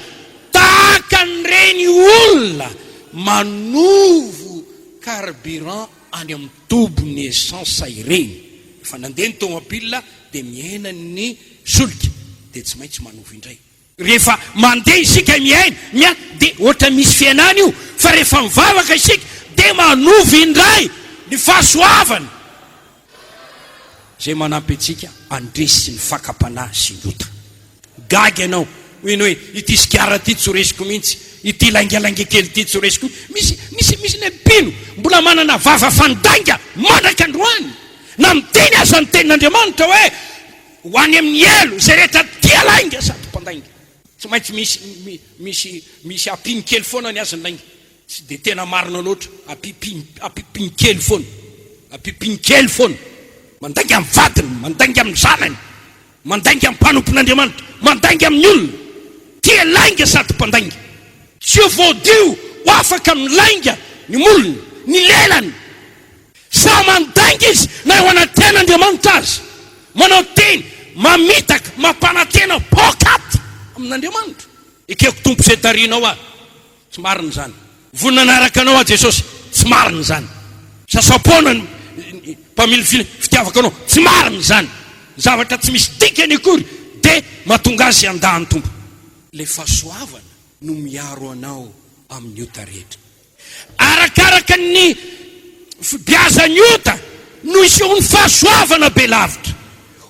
tahaka an'ireny olona manovo carburant any amin'ny tobin'ny essence ireny. Efa nandeha ny tomobile dia mihena ny solika dia tsy maintsy manovo indray. Rehefa mandeha isika miaina, mia dia ohatra misy fihenana io fa rehefa mivavaka isika dia manovo indray ny fahasoavana izay manampy antsika handresy ny fakam-panahy sy ny ota. Gaga ianao, hoy ianao hoe, ity sigara ity tsy ho resiko mihitsy, ity laingalainga kely ity tsy ho resiko mihitsy. Misy, misy, misy ilay mpino mbola manana vava fandainga mandraka androany, na miteny aza ny tenin'Andriamanitra hoe, ho any amin'ny helo izay rehetra tia lainga sady mpandainga. Tsy maintsy misy, misy, misy ampiany kely foana ny azy ny lainga. Tsy dia tena marina loatra, ampimpiny, ampimpiny kely foana, ampimpiny kely foana. Mandainga amin'ny vadiny, mandainga amin'ny zanany. Mandainga amin'ny mpanompon'Andriamanitra, mandainga amin'ny olona, tia lainga sady mpandainga. Tsy ho voadio ho afaka amin'ny lainga ny molony, ny lelany. Sahy mandainga izy na eo anatrehan'Andriamanitra aza. Manao teny mamitaka, mampanantena poakaty amin'Andriamanitra. Ekeko Tompo izay tarihinao ahy. Tsy marina izany. Vonona hanaraka anao aho Jesosy. Tsy marina izany. Sasam-poana ny mpamily fitiavako anao. Tsy marina izany. Zavatra tsy misy dikany akory dia mahatonga azy handà ny Tompo. Ilay fahasoavana no miaro anao amin'ny ota rehetra. Arakaraka ny fibiazan'ny ota no isehoan'ny fahasoavana be lavitra.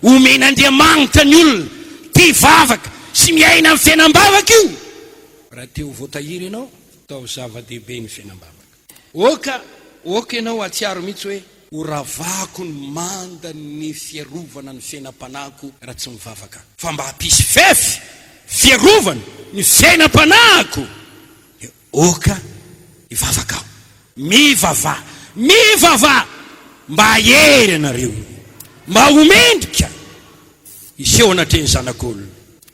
Omen'Andriamanitra ny olona tia vavaka sy miaina amin'ny fiainam-bavaka io. Raha te ho voatahiry ianao, ataovy zava-dehibe ny fiainam-bavaka. Oka, oka ianao hahatsiaro mihitsy hoe, Ho ravako ny mandan'ny fiarovana ny fiainam-panahiko raha tsy mivavaka aho. Fa mba hampisy fefy fiarovana ny fiainam-panahiko, dia oka hivavaka aho. Mivavaha, mivavaha mba hahery anareo, mba ho mendrika hiseho anatrehan'ny Zanak'olona.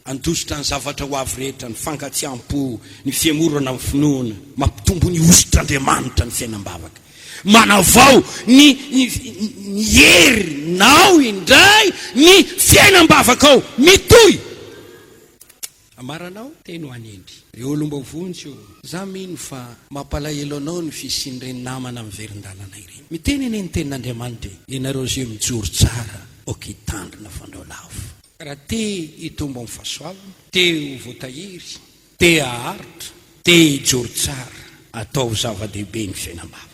Handositra ny zavatra ho avy rehetra, ny fangatsiaham-po, ny fihemorana amin'ny finoana. Mampitombo ny hosotr'Andriamanitra ny fiainam-bavaka. Manavao ny ny herinao indray ny fiainam-bavakao. Mitohy. Amaranao teny ho an'hendry. Ry olom-boavonjy ô, za mino fa mampalahelo anao ny fisian'ireny namana miverin-dalana ireny. Miteny anie ny tenin'Andriamanitra e, ianareo izay mijoro tsara, ok hitandrina fandrao lavo. Raha te hitombo amin'ny fahasoavana, te ho voatahiry, te haharitra, te hijoro tsara, ataovy zava-dehibe ny fiainam-bavaka.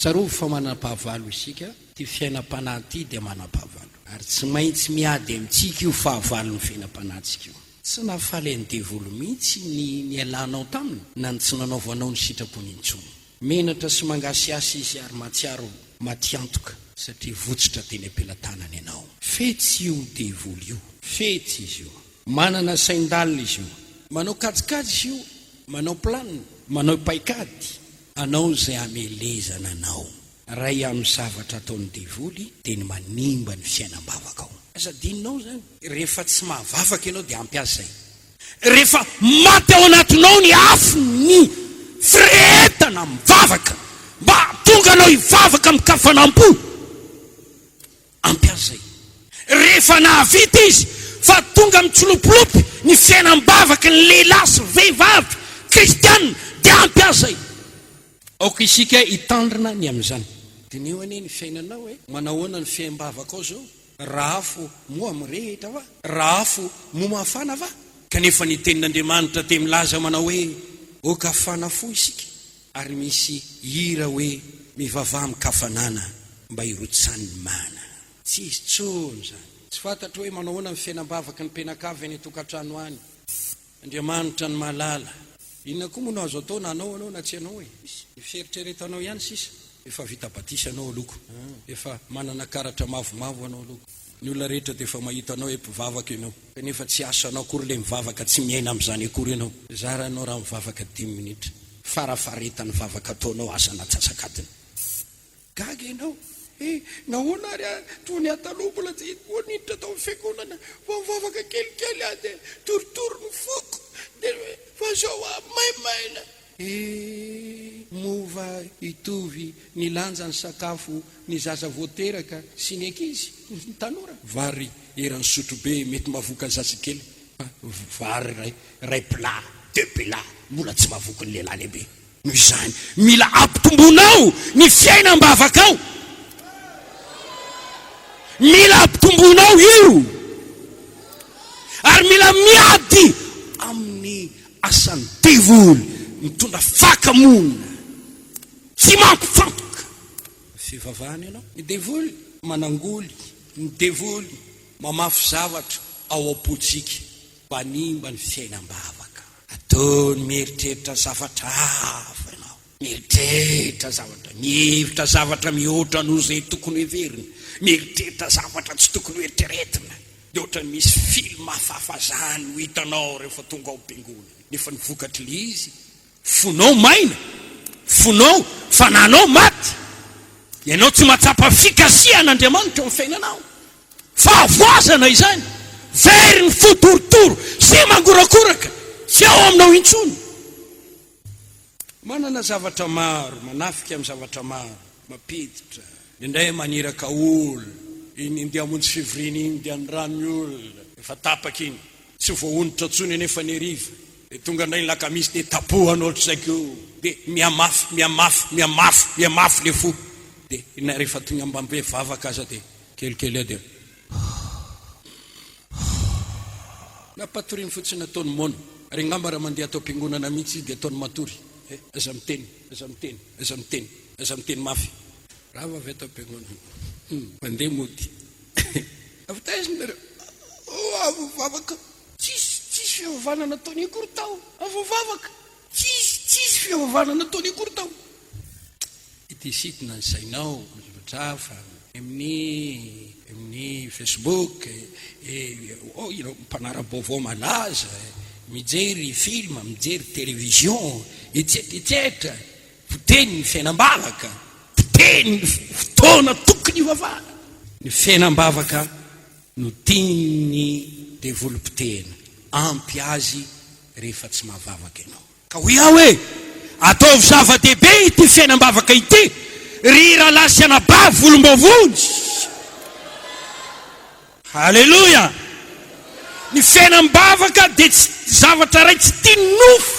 Tsarovy fa manam-pahavalo isika, ity fiainam-panahy ity dia manam-pahavalo. Ary tsy maintsy miady amintsika io fahavalon'ny fiainam-panahintsika io. Tsy nahafaly an'ny devoly mihitsy ny nialanao taminy na ny tsy nanaovanao ny sitrapony intsony. Menatra sy mangasihasy izy ary mahatsiaro matiantoka satria votsotra teny am-pelatanany ianao. Fetsy io devoly io. Fetsy izy io. Manana sain-dalina izy io. Manao kajikajy izy io, manao planina, manao paikady hanao izay hamelezana anao. Iray amin'ny zavatra ataon'ny devoly dia ny manimba ny fiainam-bavakao. Aza adinonao izany. Rehefa tsy mahavavaka ianao dia ampy azy izay. Rehefa maty ao anatinao ny afon'ny firehetana mivavaka mba hahatonga anao hivavaka amin-kafanam-po, ampy azy izay. Rehefa nahavita izy fa tonga mitsilopilopy ny fiainam-bavaky ny lehilahy sy vehivavy kristiana dia ampy azy izay. Aoka isika hitandrina ny amin'izany. Diniho anie ny fiainanao e! Manahoana ny fiaim-bavakao izao? Raha afo moa mirehitra va? Raha afo moa mafana va? Kanefa ny Tenin'Andriamanitra dia milaza manao hoe, Aoka hafana fo isika. Ary misy hira hoe, Mivavaha amin-kafanana mba hirotsahan'ny mana. Tsy izy intsony izany. Tsy fantatro hoe manao ahoana ny fiainam-bavaky ny mpianakavy any an-tokantrano any. Andriamanitra no mahalala. Inona koa moa no azo atao na hanao ianao na tsy hanao e? Ny fieritreretanao ihany sisa. Efa vita batisa ianao aloha. Efa manana karatra mavomavo ianao aloha. Ny olona rehetra dia efa mahita anao hoe mpivavaka ianao. Kanefa tsy asanao akory ilay mivavaka, tsy miaina amin'izany akory ianao. Zara ianao raha mivavaka dimy minitra. Farafaharetan'ny vavaka ataonao aza na antsasak'adiny. Gaga ianao eh, nahoana ary aho toa ny ahy taloha mbola tsy mbola niditra tao amin'ny fiangonana vao mivavaka kelikely aho dia torotoro ny foko dia fa zao aho maimaina. Eh, moa va hitovy ny lanjan'ny sakafo ny zaza vao teraka sy ny ankizy, ny tanora? Vary eran'ny sotrobe mety mahavoka zazakely fa vary iray, iray plat, deux plats mbola tsy mahavoky ny lehilahy lehibe. Noho izany, mila ampitomboinao ny fiainam-bavakao. Mila ampitomboinao io. Ary mila miady amin'ny asan'ny devoly mitondra fakamoana tsy mampifantoka fivavahana ianao. Ny devoly manangoly, ny devoly mamafy zavatra ao am-pontsika mba hanimba ny fiainam-bavaka. Ataony mieritreritra zavatra hafa ianao. Mieritreritra zavatra, mihevitra zavatra mihoatra noho izay tokony hoheverina, mieritreritra zavatra tsy tokony hoeritreretina. Dia ohatran'ny misy film hafahafa izany no hitanao rehefa tonga ao am-piangonana. Nefa ny vokatr'ilay izy, fonao maina, fonao, fananao maty. Ianao tsy mahatsapa fikasihan'Andriamanitra eo amin'ny fiainanao. Fahavoazana izany, very ny fo torotoro sy mangorakoraka, tsy ao aminao intsony. Manana zavatra maro, manafika amin'ny zavatra maro, mampiditra, indraindray maniraka olona, iny andeha hamonjy fivoriana iny dia andrano ny olona, efa tapaka iny, tsy voaonitra intsony anefa ny hariva, dia tonga indray ny lakamisy dia tapohana ohatr'izay koa, dia mihamafy, mihamafy, mihamafy, mihamafy ilay fo, dia na rehefa tonga ambambe vavaka aza dia Kelikely eo dia Nampatoriany fotsiny ataony moana. Ary angamba raha mandeha ato am-piangonana mihitsy izy dia ataony matory. Eh, aza miteny, aza miteny, aza miteny, aza miteny mafy. Rava avy ato am-piangonana. Hum, mandeha mody. Avy taiza nareo? Oh, avy nivavaka. Tsisy, tsisy fivavahana nataony akory tao. Avy nivavaka. Tsisy, tsisy fivavahana nataony akory tao. Ity site na ny sainao ny zavatra hafa amin'ny amin'ny facebook e oh ireo mpanara-baovao malaza mijery film mijery télévision etsetra etsetra poteny ny fiainam-bavaka poteny ny fotoana tokony hivavahana ny fiainam-bavaka no tian'ny devoly potehina ampy azy rehefa tsy mahavavaka ianao. Ka hoy aho hoe, Ataovy zava-dehibe ity fiainam-bavaka ity, ry rahalahy sy anabavy olom-boavonjy. Haleloia! Ny fiainam-bavaka dia tsy zavatra iray tsy tian'ny nofo,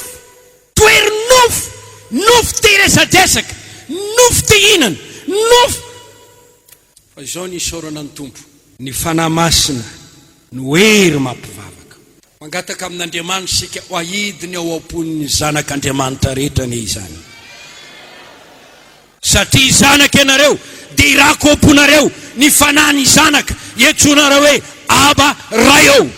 toherin'ny nofo, nofo te hiresadresaka, nofo te hihinana, nofo. Fa izao ny isaorana ny Tompo, ny Fanahy Masina no hery mampivavaka. Mangataka amin'Andriamanitra isika ho ahidiny ao am-pon'ny zanak'Andriamanitra rehetra anie izany. Satria zanaka ianareo, dia irako ao am-ponareo ny Fanahy ny Zanaka, iantsoanareo hoe, Aba, Ray ô.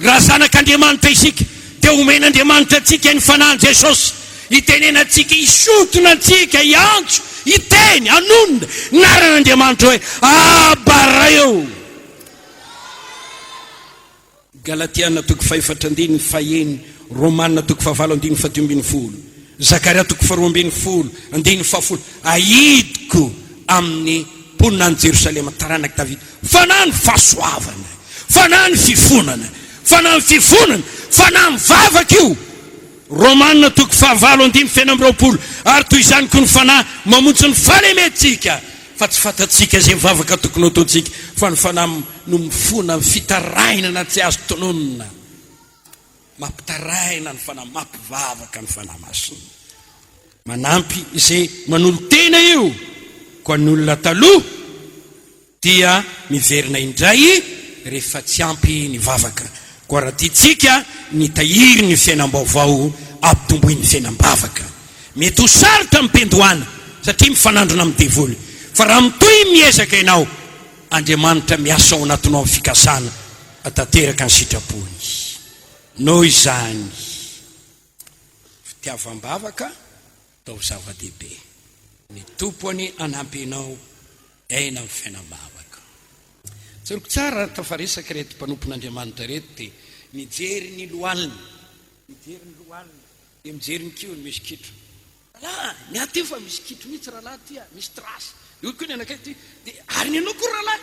Raha zanak'Andriamanitra isika, dia omen'Andriamanitra antsika ny Fanahin'i Jesosy, hitenenantsika, hisintona antsika, hiantso, hiteny, hanonona ny anaran'Andriamanitra hoe, Aba, Ray ô! Galatiana toko fahefatra andininy fahenina, Romana toko fahavalo andininy fahadimy ambinifolo, Zakaria toko faharoa ambinifolo andininy fahafolo, Ahidiko amin'ny mponina any Jerosalema, taranak'i Davida, fanahy ny fahasoavana, fanahy ny fifonana, fanahy ny fifonana, fanahy mivavaka io. Romana toko fahavalo andininy fahenina amby 20, Ary toy izany koa ny Fanahy mamonjy ny fahalementsika, fa tsy fantatsika izay vavaka tokony hataontsika, fa ny Fanahy no mifona amin'ny fitarainana tsy azo tononina. Mampitaraina ny Fanahy, mampivavaka ny Fanahy Masina. Manampy izay manolo-tena io, koa ny olona taloha dia miverina indray rehefa tsy ampy ny vavaka. Koa raha tiantsika ny hitahiry ny fiainam-baovao, ampitomboy ny fiainam-bavaka. Mety ho sarotra amin'ny mpiandohana satria mifanandrina amin'ny devoly, fa raha mitohy miezaka ianao. Andriamanitra miasa ao anatinao amin'ny fikasana hatanteraka ny sitrapony. Noho izany, fitiavam-bavaka ataovy zava-dehibe. Ny Tompo anie hanampy anao hiaina amin'ny fiainam-bavaka. Tsaroako tsara raha tafaresaka ireto mpanompon'Andriamanitra ireto dia nijery ny lohaliny, nijery ny lohaliny, dia mijery ny kihony misy kitro. Rahalahy, ny ahy ty fa misy kitro mihitsy rahalahy ty a, misy trace. Dia hoy koa ny anakay ty, dia ary ny anao koa rahalahy?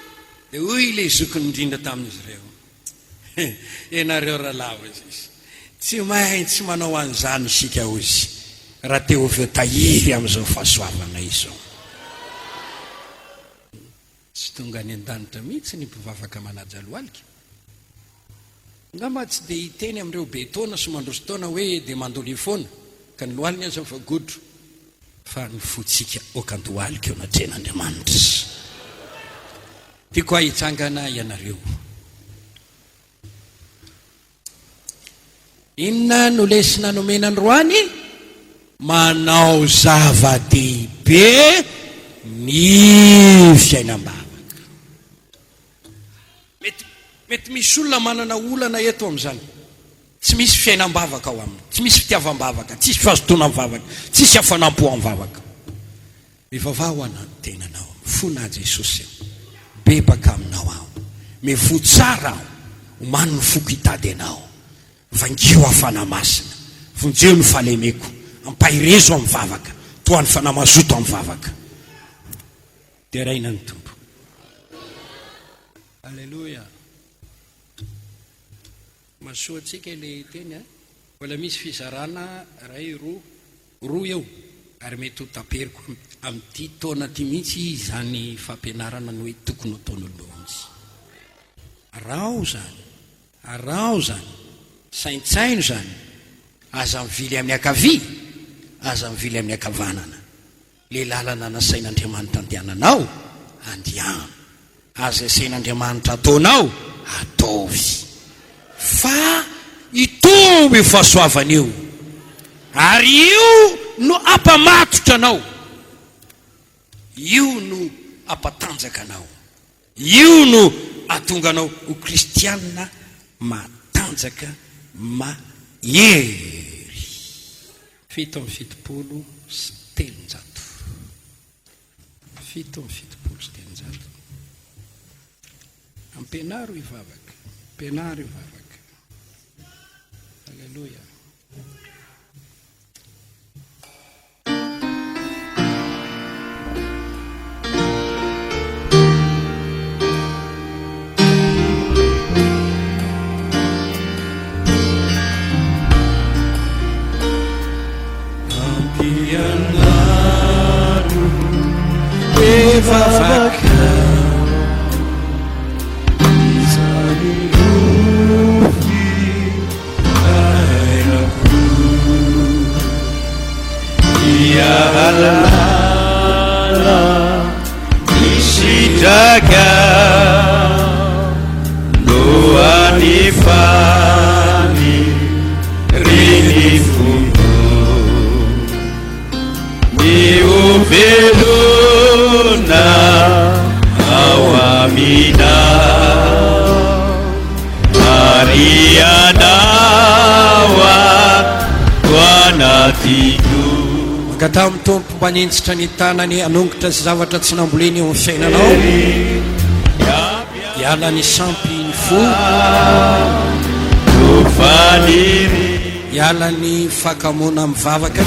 Dia hoy ilay zokiny indrindra tamin'izy ireo, Ianareo rahalahy, hoy izy, tsy maintsy manao an'izany isika, hoy izy, raha te ho voatahiry amin'izao fahasoavana izao. Tsy tonga any an-danitra mihitsy ny mpivavaka manaja lohalika. Angamba tsy dia hiteny amin'ireo be taona sy mandroso taona hoe dia mandolia foana, ka ny lohaliny aza efa godro. Fa ny fontsika aoka andohalika eo anatrehan'Andriamanitra. Tiako ahy hitsangana ianareo. Inona no lesona nomena androany? Manao zava-dehibe ny fiainam-bavaka. Mety, mety misy olona manana olana eto amin'izany. Tsy misy fiainam-bavaka ao aminy, tsy misy fitiavam-bavaka, tsisy fahazotoana mivavaka, tsisy hafanam-po amin'ny vavaka. Mivavaha ho an'ny tenanao. Mifona aho Jesosy a. Bebaka aminao aho. Mivoa tsara aho. Omano ny foko hitady Anao. Vangio aho Fanahy Masina. Vonjeo ny fahalemeko. Ampaherezo aho mivavaka. Tohano Fanahy mazoto aho mivavaka. Deraina ny Tompo. Aleloia. Mahasoa antsika ilay teny a. Mbola misy fizarana iray, roa, roa eo ary mety ho taperiko amin'ity taona ity mihitsy izany fampianarana ny hoe tokony ho ataon'olom-boavonjy. Araho izany, araho izany, saintsaino izany, aza mivily amin'ny ankavia, aza mivily amin'ny ankavanana. Le lalana nasain'Andriamanitra andehananao, andehano. Aza asain'Andriamanitra ataonao, ataovy. Fa hitombo io fahasoavana io, ary io no hampamatotra anao, io no hampatanjaka anao, io no hahatonga anao ho kristiana matanjaka, mahery. 377. 377. Ampianaro hivavaka. Ampianaro hivavaka. Aleloia. Ampianaro hivavaka izany nofy ainako Hiahalala ny sitraka Angataho amin'ny Tompo mba haninjitra ny tanany hanongotra izay zavatra tsy namboleny eo amin'ny fiainanao. Hiala ny sampy ny fo. Hiala ny fakamoana mivavaka.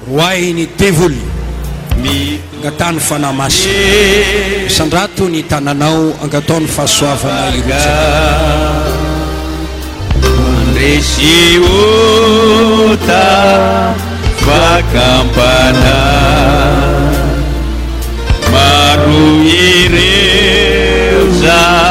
Roahy ny devoly. Angataho ny Fanahy Masina. Sandrato ny tananao, angataho ny fahasoavana hirotsaka. Mandresy ota fakam-panahy. Maro ireo zava.